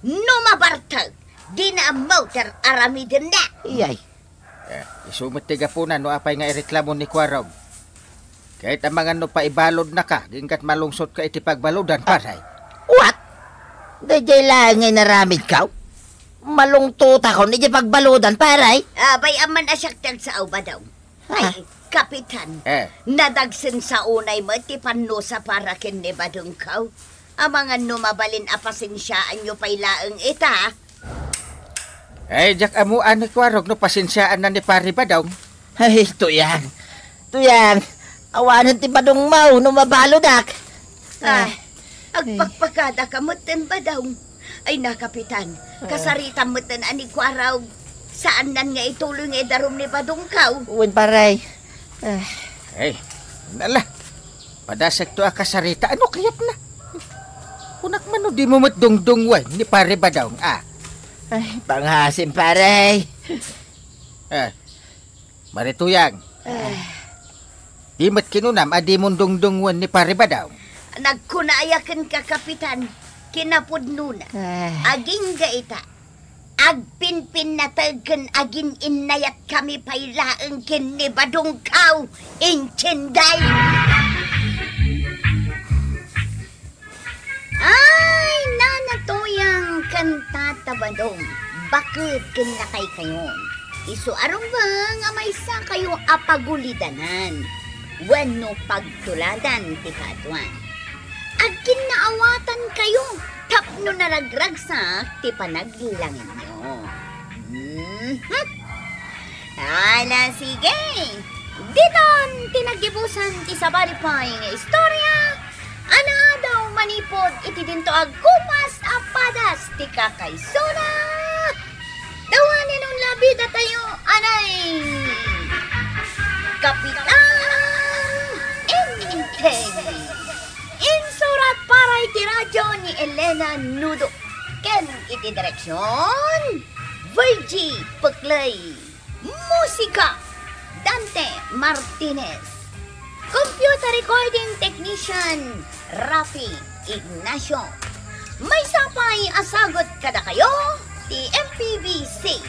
No mabartek, dina ammo ti ar-aramidenna. Iyay. Eh, isu met ti gapuna no apay nga ireklamo ni Kuarog. Ket amangan no paibaludnaka, agingga't malungsotka iti pagbaludan, pare. What? Daydiay laeng nga inaramidko? Malungtotakon iti pagbaludan, pare. Abay, amman a siak ti agsao, Badong. Ah. Ay, Kapitan, Eh. nadagsen sa unay met ti pannusa para ken ni Badongko. Amangan no mabalin a pasensiaanyo pay laeng ita. Ay, diak ammo a ni Kuarog no pasensiaanna ni Pare Badong. Ay, Tuyang. Tuyang, awanen ti badongmo no mabaludak. Ah, Ay. agpakpakadaka met ten, Badong. Ay na, Kapitan, Ah. kasaritam met ten a ni Kuarog. Saannan nga ituloy nga idarum ni Badongko. Wen, pare. Ah. Ay, nala. Padasekto a kasarita, ano kayatna? Kunak man no dimo met dungdungwen ni Pare Badong, ah. Ay, pangngaasim, pare. Eh, Mare Tuyang. Eh. Di met kinunam a dimon dungdungwen ni Pare Badong. Nagkuna aya kenka, Kapitan, kinapudnona. Eh. Agingga ita. Agpinpinnateg ken agin-innayatkami pay laeng ken ni Badongko, intiende? Ay, Nana Tuyang ken Tata Badong, baket ken lakaykayon. Isu a rumbeng a maysakayo a pagulidanan wenno pagtuladan ti kaaduan. Agkinnaawatankayo tapno naragragsak ti panaglangenyo. Mhm. Ala, sige. Ditan ti naggibusan ti sabali pay nga istorya a naadaw manipud iti dinto agkupas a padas ti kakaisuna. Dawanen unla bidatayo, anay! Kapitan Enteng. Insurat para iti radio ni Elena Nudo ken iti direksion, Virgie Peclay. Musika, Dante Martinez. Computer recording technician, Rafi Ignacio. Maysa pay a sagut kadakayo ti M P B C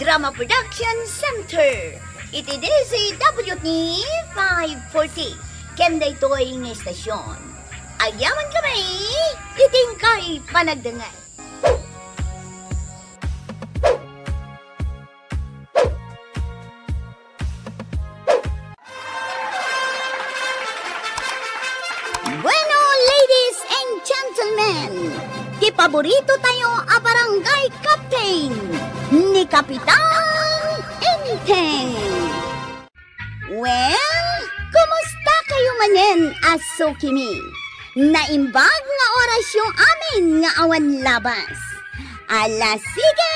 Drama Production Center iti D Z W T five forty ken daytoy nga estasion. Agyamankami iti inkay panagdengngeg. Bueno, ladies and gentlemen, ti paborito tayo a barangay captain, ni Kapitan Enteng. Well, kumusta kayo manen a sukimi? Naimbag nga orasyo amin nga awan labas. Ala, sige!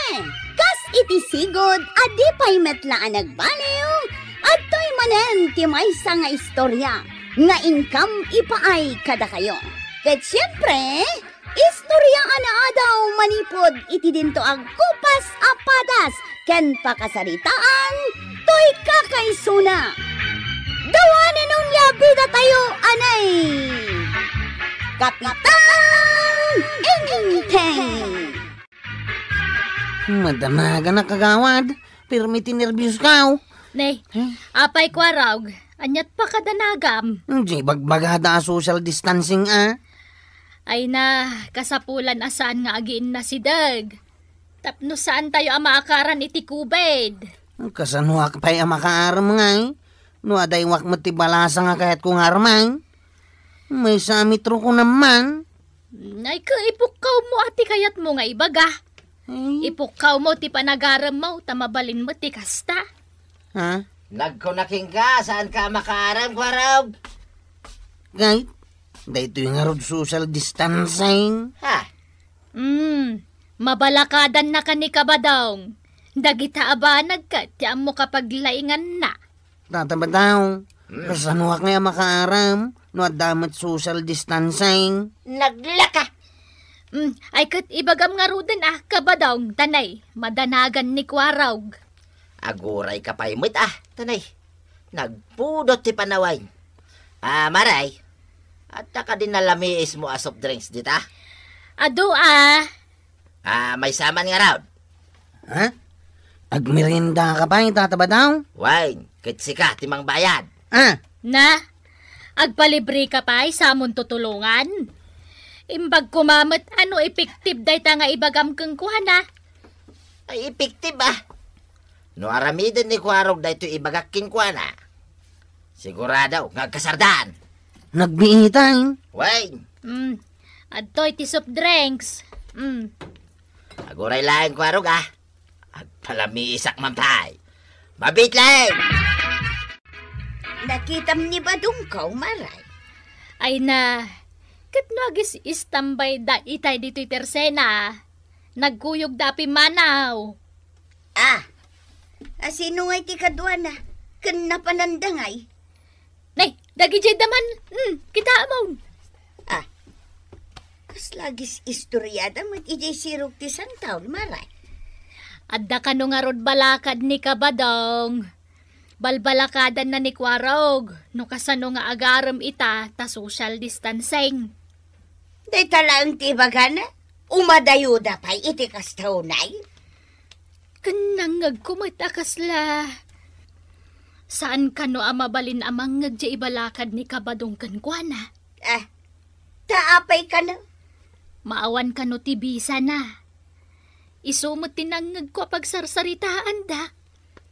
Kas iti sigud a di pay met la a nagbaliw, adtoy manen ti maysa nga istorya nga inkam ipaay kadakayo. Ket siempre, istorya a naadaw manipud iti dinto agkupas a padas ken pakasaritaan toy kakaisuna. Dawanen onia bidatayo, anay! Kapitan Enteng! Madamaganak, kagawad. Pirmi ti nerbios kaw. Nay, Hmm? Apay, Kuarog? Aniat pakadanagam? Di bagbagada a social distancing, a? Ay na, kasapulan a saan nga agiinnasideg. Tapno saan tayo a maakaran iti COVID. Kasanoak pay a makaaram ngay? No adaywak met ti balasa nga kayatko nga armay? Maysa a metro ko naman. Ay, ka ipukkaw mo a ti kayat mo nga ibaga. Ay. Ipukkaw mo ti panagarem mo, ta mabalin mo ti kasta. Ha? Nagkuna kenka, saan ka makaaram, Kuarog? Ngay, daytoy ngarud social distancing. Ha? Hmm, mabalakadan na ka ni Kabadong. Dagita a banag ket ti ammo kapaglaingan na. Tata Badong, Hmm. kasanoak nga makaaram no adda met social distancing? Naglaka! Hmm, ay ket ibagam ngaruden a, Kabadong, tanay, madanagan ni Kuarog. Aguray ka pay met a, tanay. Nagpudot ti panawen. Ah, Maray, adda kadi nalamiis mo a soft drinks dita? Adu a. Ah, maysa man ngarud. Ha? Agmerienda ka pay, Tata Badong? Wen, ket sika ti mangbayad. Ah. Na, agpalibre ka pay, samon tutulongan? Imbag koma met a no epektibo dayta nga ibagam kenkuana. Ay, epektibo a. No aramiden ni Kuarog daytoy ibagak kenkuana, sigurado nga agkasardaan. Nagbiitay. Wen. Mm. Adtoy ti soft drinks. Mm. Aguray laeng, Kuarog, a. Agpalamiisak man pay. Mabiit laeng! Nakitam ni Badong kaw, Maray? Ay na, ket no agis-istambay da itay ditoy tersena, nagkuyog da a pimmanaw. Ah, a sino ngay ti kaduana? Ken napananda ngay? Nay, dagidiay da man. Hmm, kitaem. Ah, kasla agis-istoriada met idiay sirok ti santaol, Maray? Adda kano ngarud balakad ni Kabadong. Balbalakadanna ni Kuarog no kasano nga agarem ita ta social distancing. Dayta laeng ti ibagana? Umadayoda pay iti kasta unay? Ken nangngegko met a kasla. Saan kano a mabalin a mangngeg ti ibalakad ni Kabadong kenkuana? Ah, ta apay kano? Maawan kano ti bisana. Isu met ti nangngegko a pagsarsaritaanda.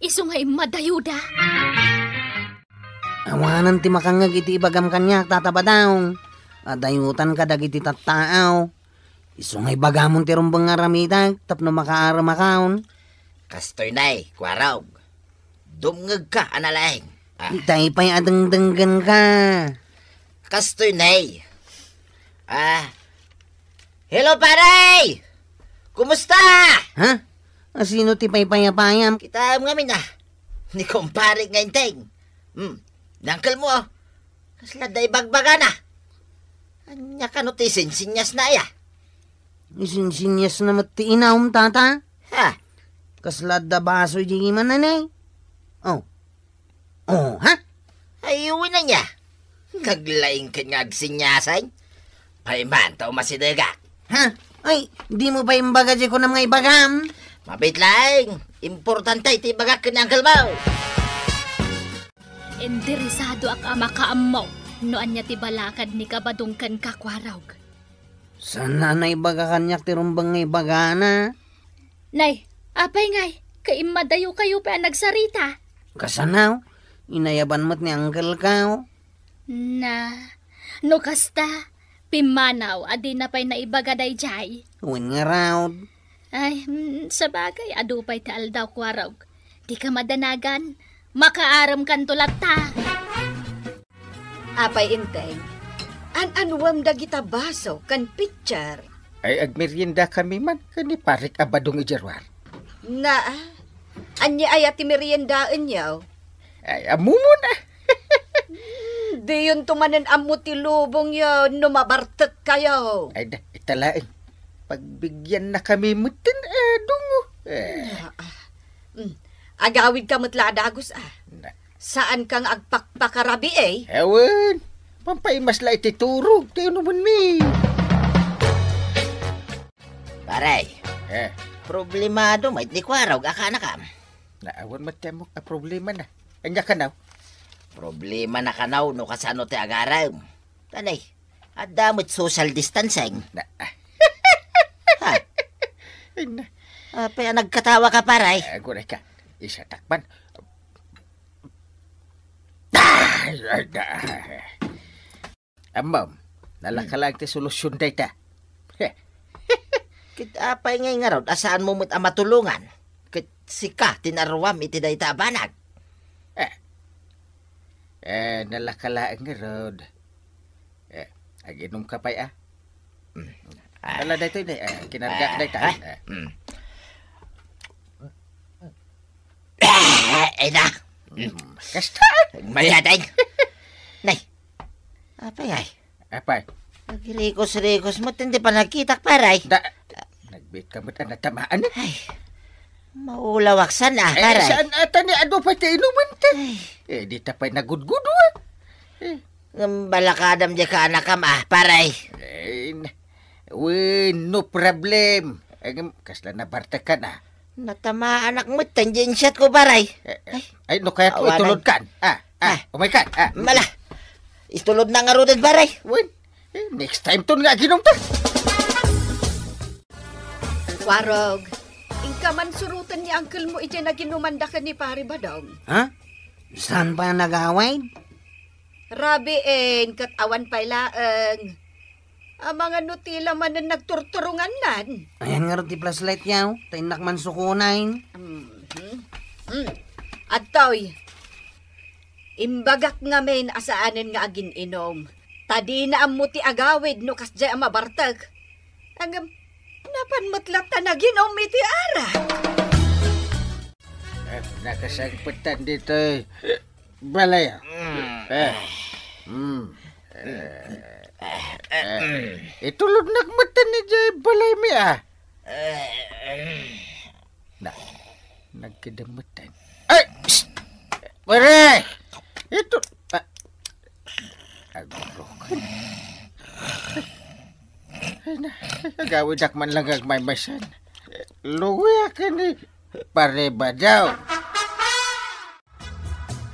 Isu nga immadayoda. Awanan ti makangngeg iti ibagam kaniak, Tata Badong. Adayotan kadagiti tattaaw. Isu nga ibagamon ti rumbeng nga aramidek tapno makaaramakaon. Kastoy nay, Kuarog. Dumngegka a nalaing. Ah. Itay pay a dengdenggenka. Kastoy nay. Ah. Hello, pare! Kumusta? Ha? Asino ti paypayapayam? Kitaem ngamin, ah. Ni kumpare nga Enteng. Hmm. Ni uncle mo, oh. Kasla da ibagbagana. Ania kano ti isinsinyasna aya? Isinsinyasna met ti inaom, Tata. Ha? Kasla da baso idi mananay. Oh. Oh, ha? Ay, uwi na niya. Naglaing ket nga agsinyasan. Paiman ta umasidegak. Ha? Ay, dimo pay imbaga diay kunam nga ibagam? Mabiit laeng. Importante ti ibagak ken ni uncle mo. Interesadoak a makaammo no ania ti balakad ni Kabadong ken Kuarog. Saan a naibaga kaniak ti rumbeng nga ibagana? Nay, apay ngay, kaimmadayokayo pay a nagsarita? Kasano? Inayaban met ni uncle kaw. Na, no kasta, pimmanaw a dina pay naibaga daydiay. Wen ngarud. Ay, mm, sabagay, adu pay ti aldaw, Kuarog. Dika madanagan, makaarem kanto latta. Apay Enteng, An-anuem dagita baso ken pitcher? Ay, agmeriendakami man ken ni Parik a Badong idiay ruar. Na, ania aya ti meriendaenyo? Ay, ammomon, ah. Hmm, diyonto manen ammo ti lubongyo no mabartekkayo. Ay, da, ita laeng. Pagbigiannakami metten, eh, dungo. Eh. Ah, ah. Hmm. Agawidka met la a dagus, ah. Na. Saanka nga agpakpakarabii, eh. Awan. Pampaimas la iti turog, ti inumenmi. Pare, eh, problemado met ni Kuarog a kaanakam. Naawan met ti ammok a problemana. Ania kano? Problemana kano no kasano ti agarem. Kanay, adda met social distancing. Na, ah. Ha? Ay, na. Apay a nagkatawa ka, pare? Aguray ka. Isa takpan. Ah, ay, ah. Ammom, nalaka laeng ti solusyon dayta. Ket apay ngay ngarud a saanmo met a matulongan? Ket sika ti naruam iti dayta a banag. Eh. Eh, nalaka laeng ngarud. Eh, aginom ka pay, ah. Mm. Ah. Ala, daytoy, ne, eh, kinarga, ah, dayta. Ah. Eh. Mm. Ay na. Mm. Kasta. Mayatay. Nay. Apay ay? Apay? Nagrikos-rikos met ti panagkitak, pare. Da, nagbiit ka met a natamaan, eh. Ay, maulawak san, ah, eh, pare. Saan ata ni adu pay ti inuman ta? Ay. Eh, dita pay nagudgudo, ah. Eh. Ngem balakadam diay kaanakam, ah, pare. Eh, na-, wen, no problem. Eh, ngem, kasla nabartekan, ah. Natamaanak met, tan diay insiatko, pare. Eh, eh. Ay. Ay, no kayatko, awanan. Itulodkan. Ah, ah, ah. Umaykan, ah. Mala. Itulod na ngaruden, pare. Wen, eh, next time ton nga aginom ta. Warog, inka man suroten ni uncle mo idiay naginumanda ken ni Pare Badong. Ha? Saan pa nagawid? Rabiin, ket awan pay laeng. Amangan no tila manen nagturturongannan. Ayan ngarud ti flashlight yaw, ta innak man sukunaen. Mhm. Hmm. Adtoy, imbagak ngamin a saanen nga agin-inom. Ta dina ammo ti agawid no kasdiay a mabartek. Ngem, napan met latta naginom iti arak. Eh, nakasangpetan ditoy balay, ah. Mm. Eh. Mm. Eh, eh, itulodnak met idiay balaymi, ah. Na, nagkidam met. Ay! Psst! Pare! Ito, ah, agurok. Ay na, agawidak man lang agmaymaysan. Luoyak ni Pare Badong.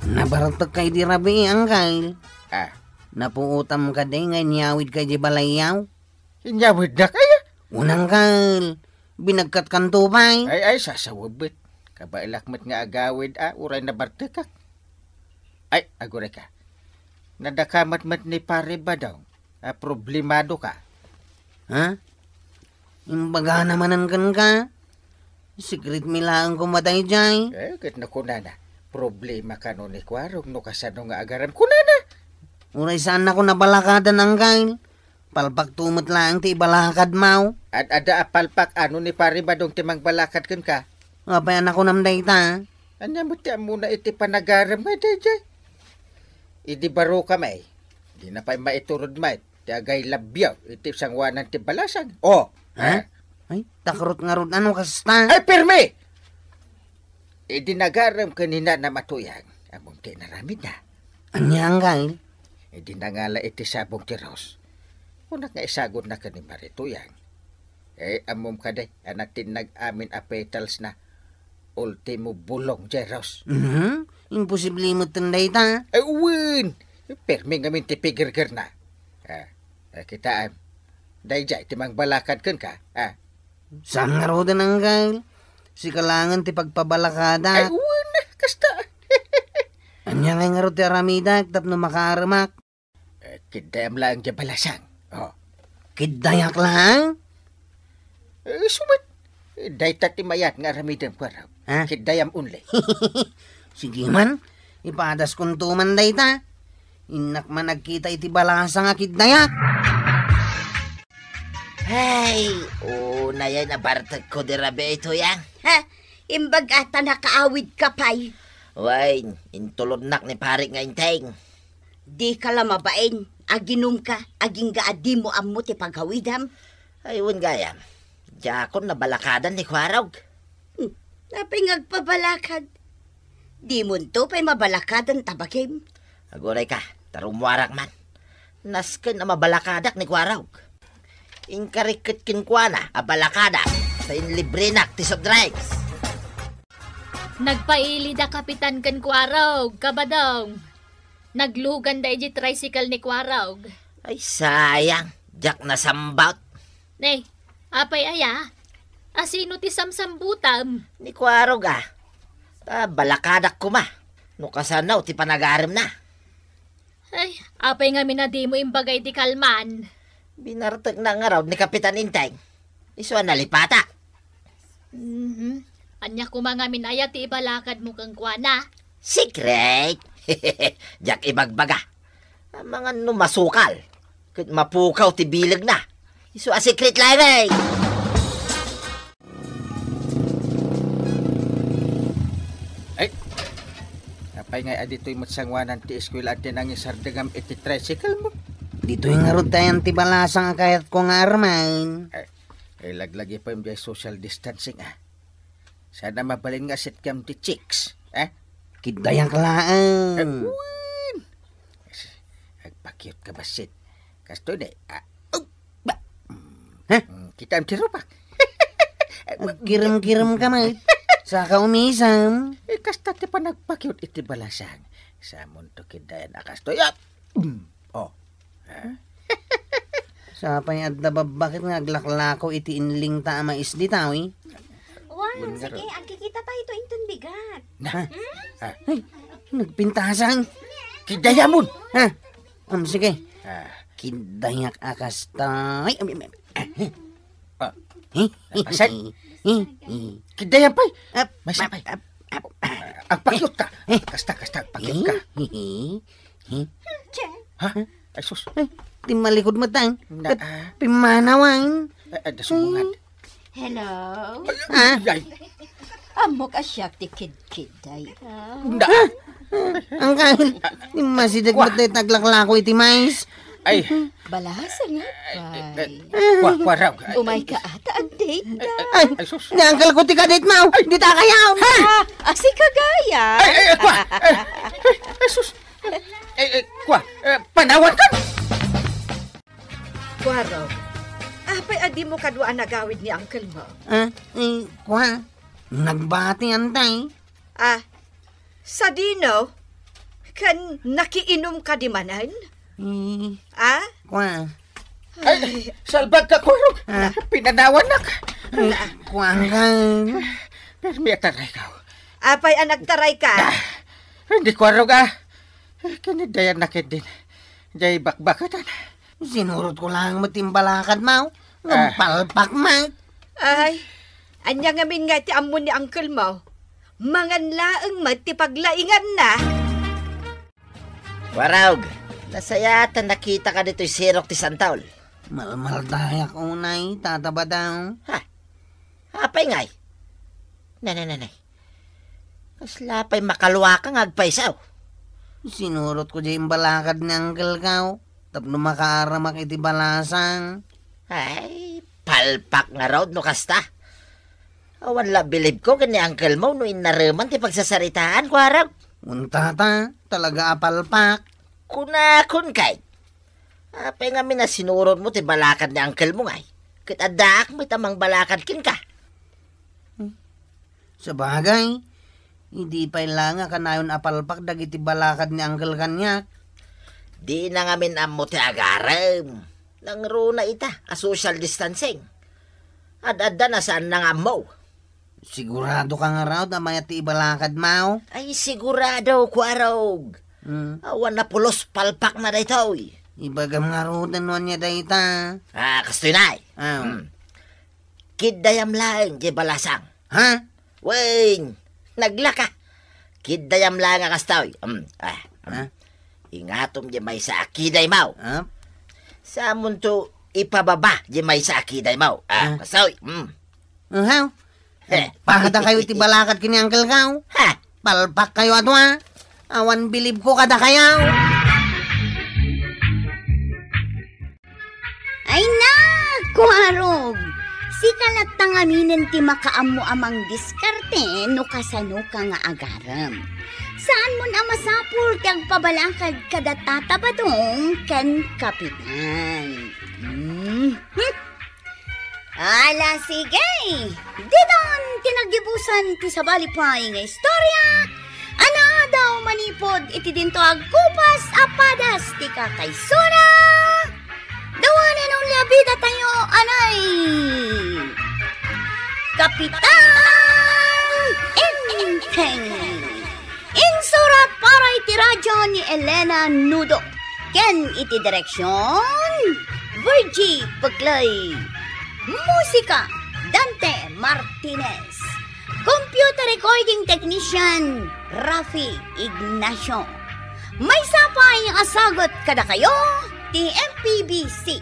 Nabartek kay di rabii, Angkel. Ah. Napuotam kadi nga inyawid kay di balayyaw? Inyawidnak aya? Wen, Angkel. Binagkatkanto pay. Ay, ay, sasawebet. Kabaelak met nga agawid, ah, uray nabartekak. Ay, aguray ka. Nadakamat met ni Pare Badong. Ah, problemado ka. Ha? Imbagana manen kenka? Secret mi laeng koma daydiay. Eh, ket nakunana, problema kano ni Kuarog no kasano nga agarem, kunana. Uray saannako nabalakadan, Angkel. Palpakto met laeng ti ibalakadmo. Ad-adda a palpak ano ni Pare Badong ti mangbalakad kenka? Apay a nakunam dayta? Ania met ti ammona iti panagarem nga daydiay? Idi baro kami, dina pay maiturod met ti agay labyaw iti sangoanan ti balasang. Oh, ha? Eh. Ay, takrot ngarud ano kasta? Ay, pirmi! Idi nagarem ken ni Nanang Matuyang, ammom ti inaramidna. Ania, Angkel? Idi nangala iti sabong ti Rose. Kunak nga isagutna ken ni Mari Tuyang. Eh, ammom kadi a natinnag amin a petals na ultimo bulong, Jeros. Mhm. Imposible metten dayta. Ay, wen. Permi ngamin ti pigirgirna. Ah, ah, kitaem. Daydiay ti mangbalakad kenka. Ah. Saan ngaruden, Angkel? Sika laengen ti pagpabalakadak. Ay, wen, kasta. Ania ngay ngarud ti aramidak tapno makaaremak? Eh, kiddayam laeng diay balasang. Oh. Kiddayak laeng? Eh, isu met. Eh, dayta ti mayat nga aramidem, Kuarog. Ha? Kiddayam only. Sige man, ipadaskonto man dayta. Innak man nagkita iti balasang a kiddayak. Ay, unay a nabartekko di rabii itoy, ah. Ha? Imbag a ta nakaawidka pay. Wen, intulodnak ni Pari nga Enteng. Dika la mabain, aginumka, agingga a dimo ammo ti pagawidam. Ay, wen gayam. Diakon nabalakadan ni Kuarog. Hmm, apay nga agpabalakad? Dimonto pay mabalakadan ta bagim. Aguray ka, ta rummuarak man. Nasken a mabalakadak ni Kuarog. Inkarik ket kenkuana a balakadak, ta inlibrenak ti soft drinks. Nagpaili da Kapitan ken Kuarog, Kabadong. Naglugan da iti tricycle ni Kuarog. Ay, sayang. Diak nasambot. Ne, apay aya? Asino ti samsambutam? Ni Kuarog, ah. Ta balakadak koma. No kasano ti panagaremna. Ay, apay ngamin a dimo imbagay ti kalman? Binartekna ngarud ni Kapitan Enteng. Isu a nalipata. Mhm. Ania koma ngamin aya ti ibalakadmo kenkuana? Secret! Diak ibagbaga. Amangan no masukal. Ket mapukaw ti bilegna. Isu a secret laeng. Ay, apay ngay a ditoy met sanguanan ti eskwela ti nangisardengam iti tricycle mo? Ditoy ngarud tayan ti balasang a kayatko nga armen. Ay, ay, laglagi pa yung social distancing, ah. Sana mabalin nga sitkem ti chicks, eh? Kidayak laeng. Eh, wen. Agpakyut ka basit. Kastoy ne, ah, oh, ba? Ha? Mm, kita ang tirupak. Agkirim-kirim ka, mate. Saka umisam. Eh, kasta ti panagpakyut iti balasang. Samun to kidayan a kastoy. Ah, mm, oh. Ha? Sapay adda babbaket nga aglaklako iti inling ta a mais ditaw, eh. Wan, sige, agkikita tayo to inton bigat. Na. Hmm? Ah. Ay, nagpintasan. Kidayamon. Ha? Um, sige. Ah. Kidayak a kasta. Ay, um, um, um. Ah. Eh? Pasen? Eh? Eh? Kidayam pay. Ap, May sapay. Ap, ap, ap. Agpakyut ka. Eh? Kasta, kasta, agpakyut ka. Eh? Eh? Eh? Ha? Ay, sus. Ay, timmalikod mo, tang. Na, Kat ah. Pimmanawan. Ay, ay, dasumungad. Hello? Ay, Ah? ay. Ammok a siak ti kidkid, ay. Na. Angkal, timmasideg Kwa. Met dayta aglaklako iti mais. Ay. Balasa nga, Ay, ay, ay, ay. Kwa, kwa raw. Ay, Umay ay, ka ata, update ay, ka. Ay, ay, ay, sus. Ni uncle ko ti kadit mo. Ay. Di ta kayaw. Hey! Ah, asi ka gaya. Ay, ay, ay, kwa. Ay, ay, ay, sus. Ay, ay, kwa. Eh, panawan ka. Kuaro, apay a dimo kadua a nagawid ni uncle mo? Ah, eh, kwa, nagbati antay. Ah, sadino? Ken nakiinum ka di manen? Eh, Ah? Kwa. Ay, salbag ka, Kuarog. Ah. Pinanawannak. Eh, kwa, angkal. Permi a taray ka. Apay a nagtaray ka? Ah, hindi, Kuarog, ah. Eh, kinidayan na ket din. Jay bakbakatan. Sinurot ko lang met ti imbalakad mo. Ah. Ngem palpak met. Ay, anya ngamin nga ti ammo ni uncle mo? Mangan laeng met ti paglainganna. Warog, nasayaat a nakita ka ditoy sirok ti santol. Malmaldayak unay, Tata Badang. Ha? Apay ngay? Nanay, nanay. Kasla pay makalua ka nga agpayso. Sinurot ko jay imbalakad ni uncle ko, tapno makaaramak iti balasang. Ay, palpak ngarud no kasta. Awan la bilib ko ken ni uncle mo no innareman ti pagsasaritaan, Kuarog. Unta ta, talaga a palpak. Kunakon kay, apay ngamin a sinurot mo ti balakad ni uncle mo ngay? Ket addaak met a mangbalakad kenka. Sabagay, idi pay la nga kanayon a palpak dagiti balakad ni Uncle kaniak. Dina ngamin ammo ti agarem. Nangruna ita a social distancing. Ad-adda na saan na nga ammo. Sigurado ka ngarud a mayat ti ibalakad mo? Ay, sigurado, Kuarog. Hmm. Awan a pulos palpak na daytoy. Ibagam ngaruden no ania dayta. Ah, kastoy nay. Ah. Hmm. Kiddayam laeng, jay balasang. Ha? Wen, naglaka. Kiddayam laeng a kastoy. Um, ah, um. Ha? Ingatom diay maysa a kidaymaw. Ah? Saanmonto ipababa diay maysa a kidaymaw. Ah, Ah. kastoy. Hmm. Uhaw. Heh. Pahadakayo ti balakat ken ni Uncle Gaw. Ha? Palpakkayo a dua. Awan bilibko kadakayo. Ay na, kuarog! Sika latta ngaminen ti makaammo a mangdiskarte no kasanoka nga agarem. Saanmon a masapul ti agpabalakad kada Tata Badong ken Kapitan. Hmm. Ala, sige! Ditan ti naggibusan ti sabali pay nga istorya a naadaw manipud iti dinto agkupas a padas ti kakaisuna. The one and only a bidatayo, anay! Kapitan Enteng! Insurat para iti radyo ni Elena Nudo ken iti direksyon, Virgie Peclay. Musika, Dante Martinez. Computer recording technician, Rafi Ignacio. Maysa pay a sagut kadakayo ti M P B C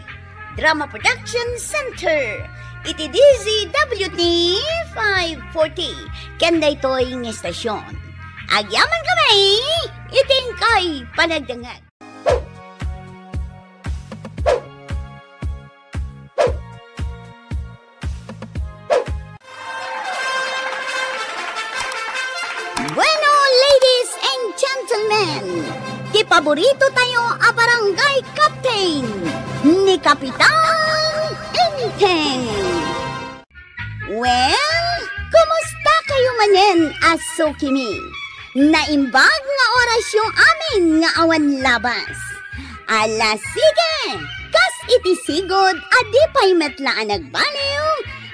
Drama Production Center iti D Z W T five forty ken daytoy nga estasyon. Agyaman kami iti inkay panagdengngeg. Bueno, ladies and gentlemen, ti paborito tayo a barangay captain, ni Kapitan Enteng. Well, kumusta kayo manen a sukimi? Naimbag nga orasyo amin nga awan labas. Ala, sige! Kas iti sigud a di pay met la a nagbaliw,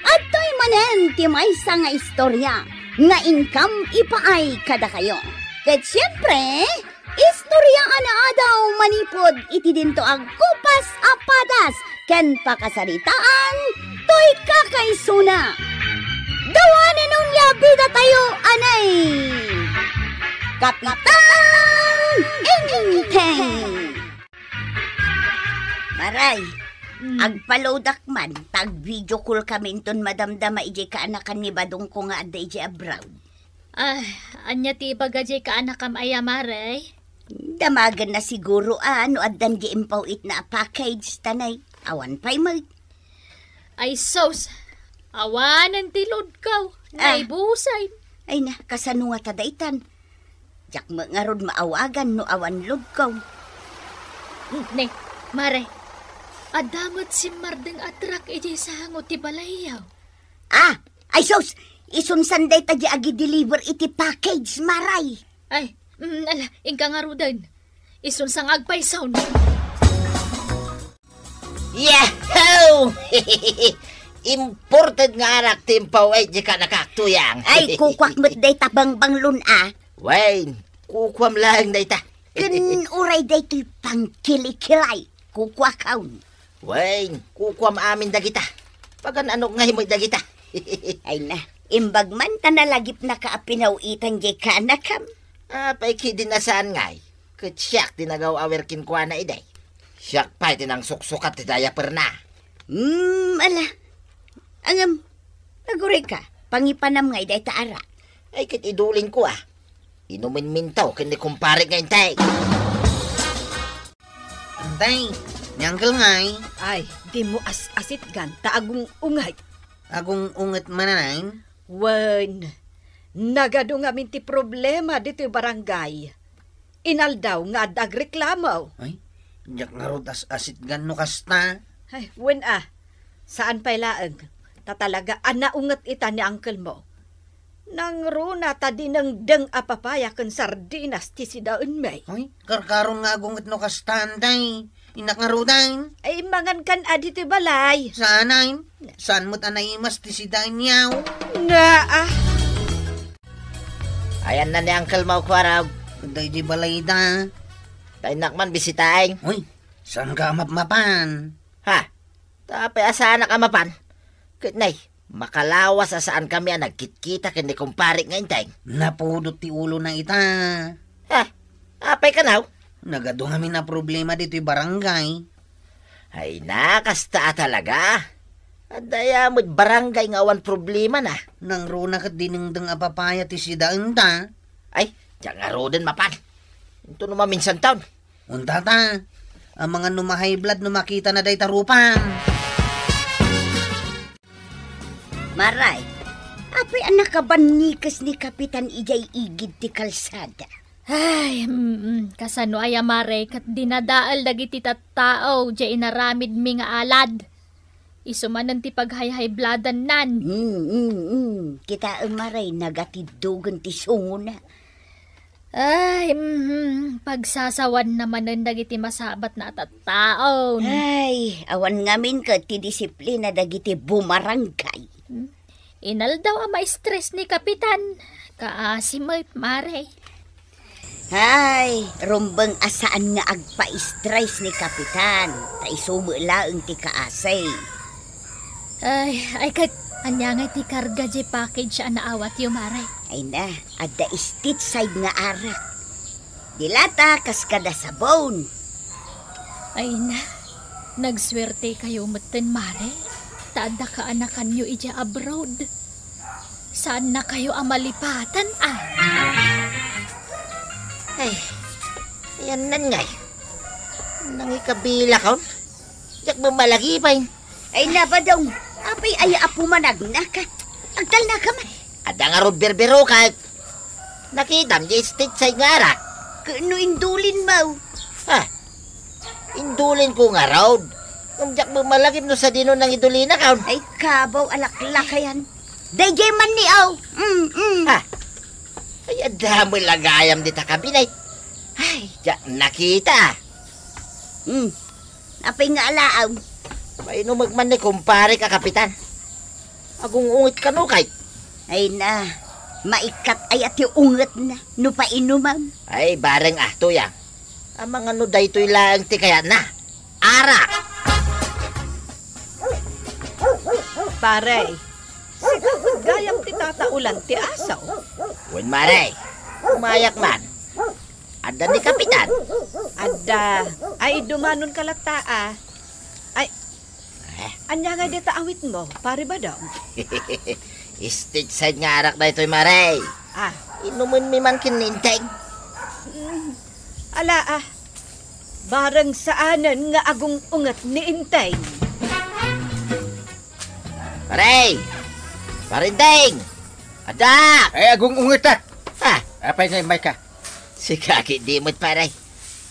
adtoy manen ti maysa nga istorya nga inkam ipaay kadakayo. Ket siempre, istorya a naadaw manipud iti dinto agkupas a padas ken pakasaritaan toy kakaisuna. The one and only a bidatayo, anay! Kapitan Enteng! Maray, Mm. agpaloadak man, ta ag-video call kami inton madamdama idiay kaanakan ni badongko nga adda idiay abroad. Ah, ania ti ibaga diay kaanakam aya, Maray? Damagenna siguro a no addan diay impaw-itna a package, ta nay, awan pay met. Ay sus! Awanen ti loadko. Ah. Naibusay. Ay na, kasano ngata daytan? Diak met ngarud maawagan no awan loadko. Mm, ne, Maray, adda met simmardeng a truck idiay sango ti balayyo. Ah, ay sus! Isunsan dayta diay agi-deliver iti package, Maray. Ay, mm, ala, inka ngaruden. Isunsa nga agpayson. Yahoo! Imported nga arak ti impaw-it diay kaanakak, Tuyang. Ay, kukuak met dayta bangbanglon, a. Wen, kukuam laeng dayta. Ken uray daytoy pangkilikilay, kukuakon. Wen, kukuam amin dagita. Pagan-anok ngay met dagita. Ay na, imbag man ta nalagipnaka a pinaw-itan diay kaanakam. Apay ketdin a saan ngay? Ket siak ti nagaw-awir kenkuana idi. Siak pay ti nangsuksukat ti diaperna. Hmm, ala. Ngem, agurayka, pangipanam ngay dayta arak. Ay, ket idulinko, a. Inumenminto ken ni kumpare nga Enteng. Enteng, ni Uncle ngay? Ay, dimo as-asitgan ta agung-unget. Agung-unget manen? Wen, nagadu ngamin ti problema ditoy barangay. Inaldaw nga adda agreklamo. Ay, diak ngarud as-asitgan no kasta. Ay, wen a, saan pay laeng, ta talaga a naunget ita ni uncle mo. Nangruna ta dinengdeng a papaya ken sardinas ti sidaenmi. Ay, karkaron nga agunget no kasta, Enteng. Innak ngaruden? Ay, mangankan a ditoy balay. Saanen? Saan met a naimas ti sidaenyo? Naa. Ayanna ni Uncle Mau Kuarog. Daydi balayda. Ta innak man bisitaen. Uy, saanka a mapmapan? Ha? Ta apay a saanak a mapan? Ket nay, makalawas a saankami a nagkitkita ken ni kumpare nga Enteng. Napudot ti ulona ita. Ha? Apay kano? Nagadu ngamin a problema ditoy barangay. Ay na, kasta a talaga. Adda aya met barangay nga awan problemana. Nangruna ket dinengdeng a papaya ti sidaenda. Ay, diak ngaruden mapan. Intono maminsan taon. Unta ta, amangan no ma-high blood no makitana dayta rupa. Maray, apay a nakabannikes ni Kapitan idiay igid ti kalsada? Ay, mm, kasano aya, Maray, ket dinadael dagiti tattao diay inaramidmi nga alad. Isu manen ti paghayhaybladannan. Mm, mm, mm. Kitaem, Maray, nagatiddogen ti sungona. Ay, mhm, pagsasawanna manen dagiti masabatna a tattao. Ay, awan ngamin ket ti disiplina dagiti bumarangay. Hmm? Inaldaw a ma-stress ni Kapitan. Kaasi met, Maray. Ay, rumbeng a saan nga agpa-stress ni Kapitan, ta isu met laeng ti kaasi. Ay, ay, ket ania ngay ti karga diay package a naawatyo, Maray? Ay na, adda Stateside nga arak. Dilata kas kada sabon. Ay na, nagsuertekayo metten, Maray, ta adda kaanakanyo idiay abroad. Saannakayo a malipatan, a. Ay, ayanna ngay. Nangikabilakon. Diak met malagi pay. Ay na, Badong, apay aya a pumanagnaka? Agtalnaka man. Adda ngarud birbirokak. Nakitam diay Stateside nga arak. Ket no indulinmo? Ha? Indulinko ngarud. Ngem diak met malagip no sadino nangidulinakon. Ay, kabaw a laklakayan. Daydiay man ni, aw. Mm, mm. Ha? Ay, adda met la gayam dita kabinet. Ay, diak nakita. Hmm. Apay nga alaaw? Mainumek man ni kumparek a Kapitan. Agung-unget kano kay? Ay na, maikkat aya ti ungetna no painumam. Ay, bareng a, Tuyang. Amangan no daytoy laeng ti kayatna. Arak! Pare, sika met gayam ti tataolan ti aso. Wen, Mare. Umayak man. Adda ni Kapitan. Adda. Ay, dumanonka latta, a. Ay, eh, ania ngay dita awitmo, Pare Badong? Stateside nga arak daytoy, Mare. Ah. Inumenmi man ken ni Enteng. Mm. Ala, a. Bareng saanen nga agung-unget ni Enteng. Pare! Pare Enteng! Adda! Ay, agung-ungetak! Ha? Apay nga immayka? Sika ketdi met, pare.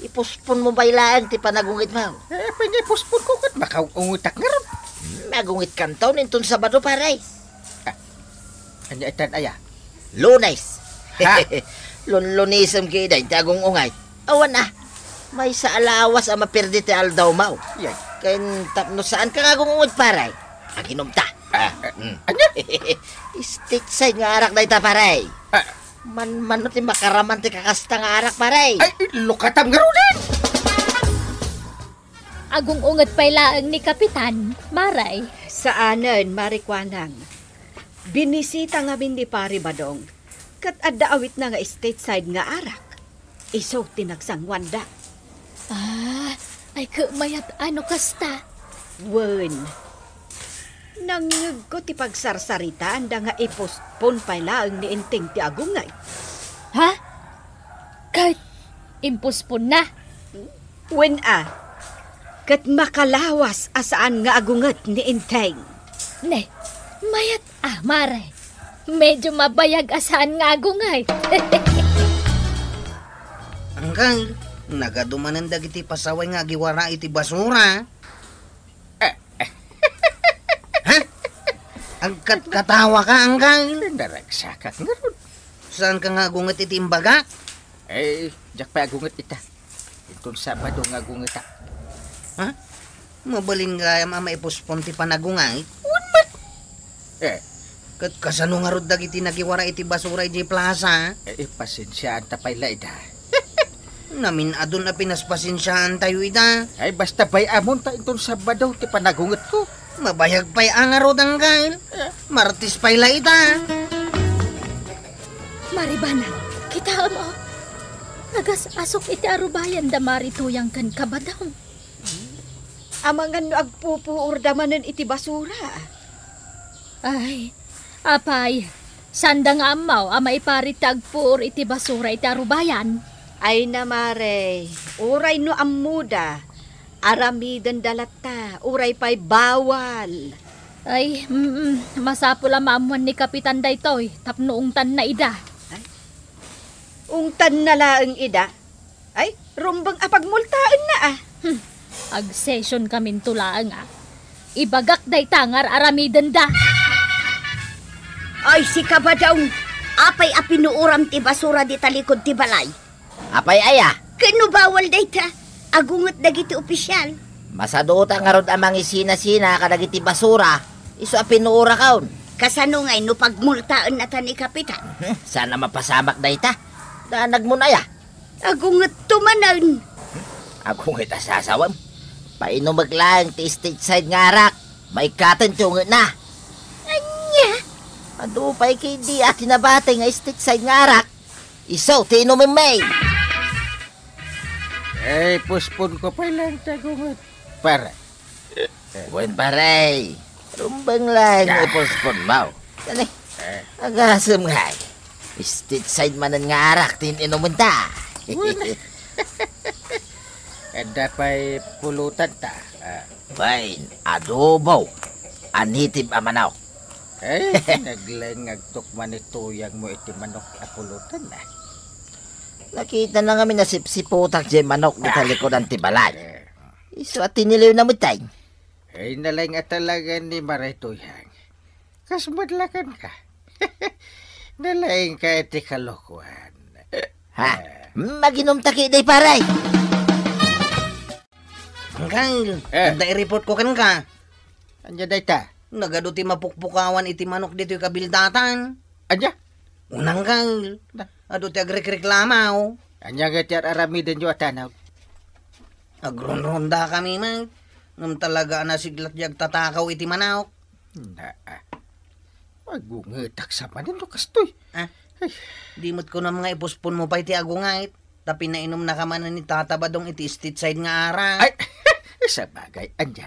Ipusponmo pay laeng ti panagungetmo. Eh, apay nga ipusponko ket makaung-ungetak ngarud? Hmm, agungitkanto inton Sabado, pare. Ah, ania itan aya? Lunes. Ha? Lunlunesem ketdi ti agung-unget. Awan a. Maysa a lawas a maperdi ti aldawmo. Yay. Ken tapno saanka nga agung-unget, pare, aginumta. Ah, mm. Ania? Stateside nga arak dayta, pare. Ah. Manmano ti makaraman ti kakasta nga arak, pare. Ay, lukatam ngaruden! Agung-unget pay laeng ni Kapitan, Mare. Saanen, Mare Kuanang. Binisita ngamin ni Pare Badong. Ket adda awitna nga Stateside nga arak. Isu ti nagsanguanda. Ah, ay, ket mayat a no kasta. Wen, nangngegko ti pagsarsaritaanda nga ipostpone pay laeng ni Enteng ti agunget. Ha? Ket imposponna? Wen a, ket makalawas a saan nga agunget ni Enteng. Ne, mayat a, Mare. Medyo mabayag a saan nga agunget. Angkel, nagadu manen dagiti pasaway nga agiwara iti basura. Ha? Agkatkatawaka, Angkel? Naragsakak ngarud. Saanka nga agunget iti imbagak? Eh, diak pay agunget ita. Inton Sabado nga agungetak. Ha? Mabalin gayam a maipospon ti panagunget? Wen met. Eh. Ket kasano ngarud dagiti nagiwara iti basura idiay plaza? Eh, pasensiaanta pay la ida. Namin-adun a pinaspasensiaantayo ida. Ay, basta bay-amon ta inton Sabado ti panagungetko. Mabayag pay a ngarud, Angkel. Eh. Martes pay la ida. Maribana, kitaem, o. Nagas-asok iti arubayan da Mari Tuyang ken Kabadaw. Amangan no agpupuor da manen iti basura. Ay, apay, sanda nga ammaw a maiparit ti agpuor iti basura iti arubayan? Ay na, Mare, uray no ammoda, aramidenda latta, uray pay bawal. Ay, mm, masapul a maammuan ni Kapitan daytoy, tapno ungtanna ida. Ay, ungtanna laeng ida? Ay, rumbeng a pagmultaenna, a. Hmm, agsesionkaminto laeng, a. Ibagak dayta nga ar-aramidenda. Ay, sika, Badaw, apay a pinuoram ti basura di talikod ti balay? Apay aya? Ken no bawal dayta, agunget dagiti opisial. Masaduta ngarud a mangisina-sina kadagiti basura, isu a pinuorakon. Kasano ngay no pagmultaenna ta ni Kapitan? Hmm, saan a mapasamak dayta. Danagmon aya? Agungetto manen. Agunget a sasawem. Painumek laeng ti state side nga arak. Maikkaten ti ungetna. Ania? Adu pay kadi a tinabati nga state side nga arak. Isu ti inumem, May. Eh, postpone ko pay laeng ti agunget, pare. Wen, pare. Rumbeng laeng nga ipostpone mo. Kani, agasem ngay. State side manen nga arak ti inumenta. Wen. Adda pay pulotanta. Ah. Wen, adobo. Anitib a manok. Eh, naglaeng nga agtukman ni Tuyang mo iti manok a pulotan, ah. Nakitana ngamin a sipsiputak diay manok dita likudan ti balay. Eh. Isu a tiniliwna met, tay. Ay, nalaing a talaga ni Maray Tuyang. Kas madlakan ka. Nalaing ka iti kalokoan. Ha? Eh. Maginumta kadi, pare. Angkel, eh, adda i-report ko kenka. Ania dayta? Nagadu ti mapukpukawan iti manok ditoy kabildatan. Ania? Unang kal. Da. Adu ti agrekreklamo. Ania nga ti ar-aramidenyo a tanod? Agrunrunda kami met. Ngem talaga a nasiglat diay agtatakaw iti manok. Naa. Agungetak sa manen no kastoy. Ah? Ay. Di met kunam nga ipuspon mo pay ti agunget. Ta pinainumnaka manen ni Tata Badong iti state side nga arak. Ay, sabagay, ania?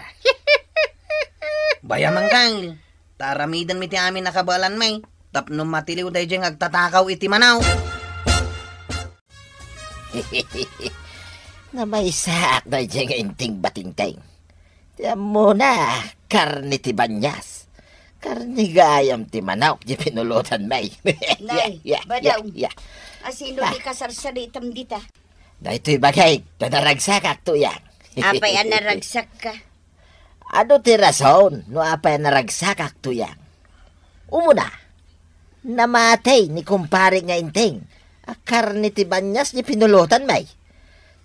Bay, Mangkal, ta aramidenmi ti amin a kabaelanmi tapno matiliw daydiay nga agtatakaw iti manok. Namaysaak daydiay nga inting batingteng. Ti ammona, karne ti banias. Karne gayam ti manok, diay pinulotan, May. Nay, ya, ya, Badaw, ya, ya. Asino ti kasarsaritam dita? Daytoy bagik, ta naragsakak, Tuyang. Apay a naragsakka? Adu ti rason no apay a naragsakak, Tuyang. Umuna, namati ni kumpare nga inting a karne ti banias diay pinulotan, May.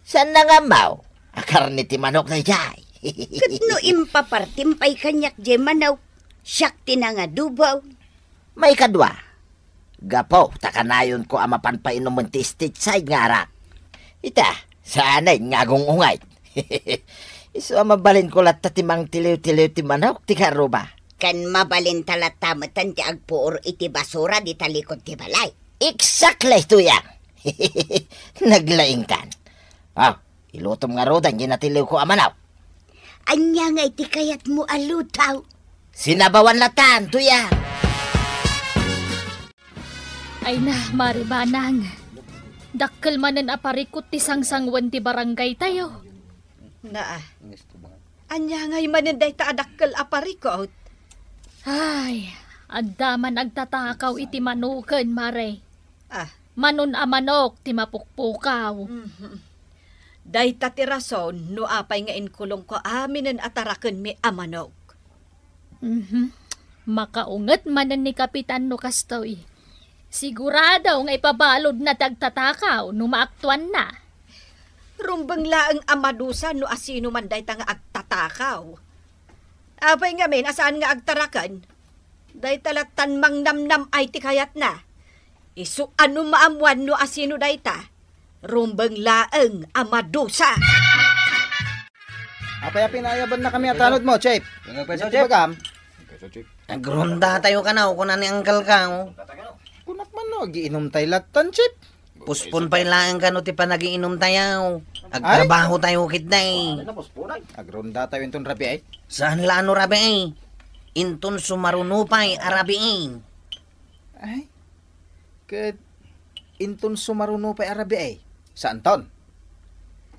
Saan nga ammo a karne ti manok daydiay. Ket no impapartim pay kaniak diay manok, siak ti nangadubo. Maikadua, gapu ta kanayonko a mapan painumen ti state side nga arak. Ita, saanen nga agung-unget. Isu a mabalinko latta ti mangtiliwtiliw ti manok ti karuba. Ken mabalinta latta metten ti agpuor iti basura dita likud ti balay. Exactly, Tuyang. Naglaingkan. Ah, ilutom ngaruden diay natiliwko a manok. Ania ngay ti kayatmo a luto? Sinabawan latan, Tuyang. Ay na, Mari Banang. Dakkel manen a parikut ti sangsangwen ti barangaytayo. Naa. Ania ngay manen dayta a dakkel a parikut? Ay, adda man agtatakaw iti manoken, Mare. Ah. Manon a manok ti mapukpukaw. Mhm. Dayta ti rason no apay nga inkulongko aminen a tarakenmi a manok. Mhm. Makaunget manen ni Kapitan no kastoy. Sigurado nga ipabaludna ti agtatakaw no maaktuanna. Rumbeng laeng a madusa no asino man dayta nga agtatakaw. Apay ngamin a saan nga agtaraken? Dayta lattan mangnamnam-ay ti kayatna. Isu a no maammuan no asino dayta, rumbeng laeng a madusa. Apay a pinaayabannakami a tanod mo, Chief? Ano pa, Chief? Bagam? Agrundatayo kano, kuna ni Uncle Kang. Kunak man no, agiinumtay lattan, Chief. Puspon pay laeng kano ti panagiinom tayo. Agtrabaho tayo ketdi. Agronda tayo inton rabii. Saan la no rabii. Inton sumaruno pay a rabii. Ay, ket inton sumaruno pay a rabii. Saanton?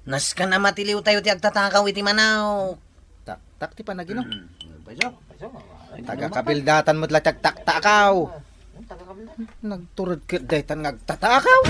Nasken a matiliw tayo ti agtatakaw iti manaw. Taktak ti panaginom. Hmm. Paiso, paiso. Ay, taga kabildatan met la ti agtaktakaw. Taga kabildatan. Nagtured ket daytan nga agtatakaw.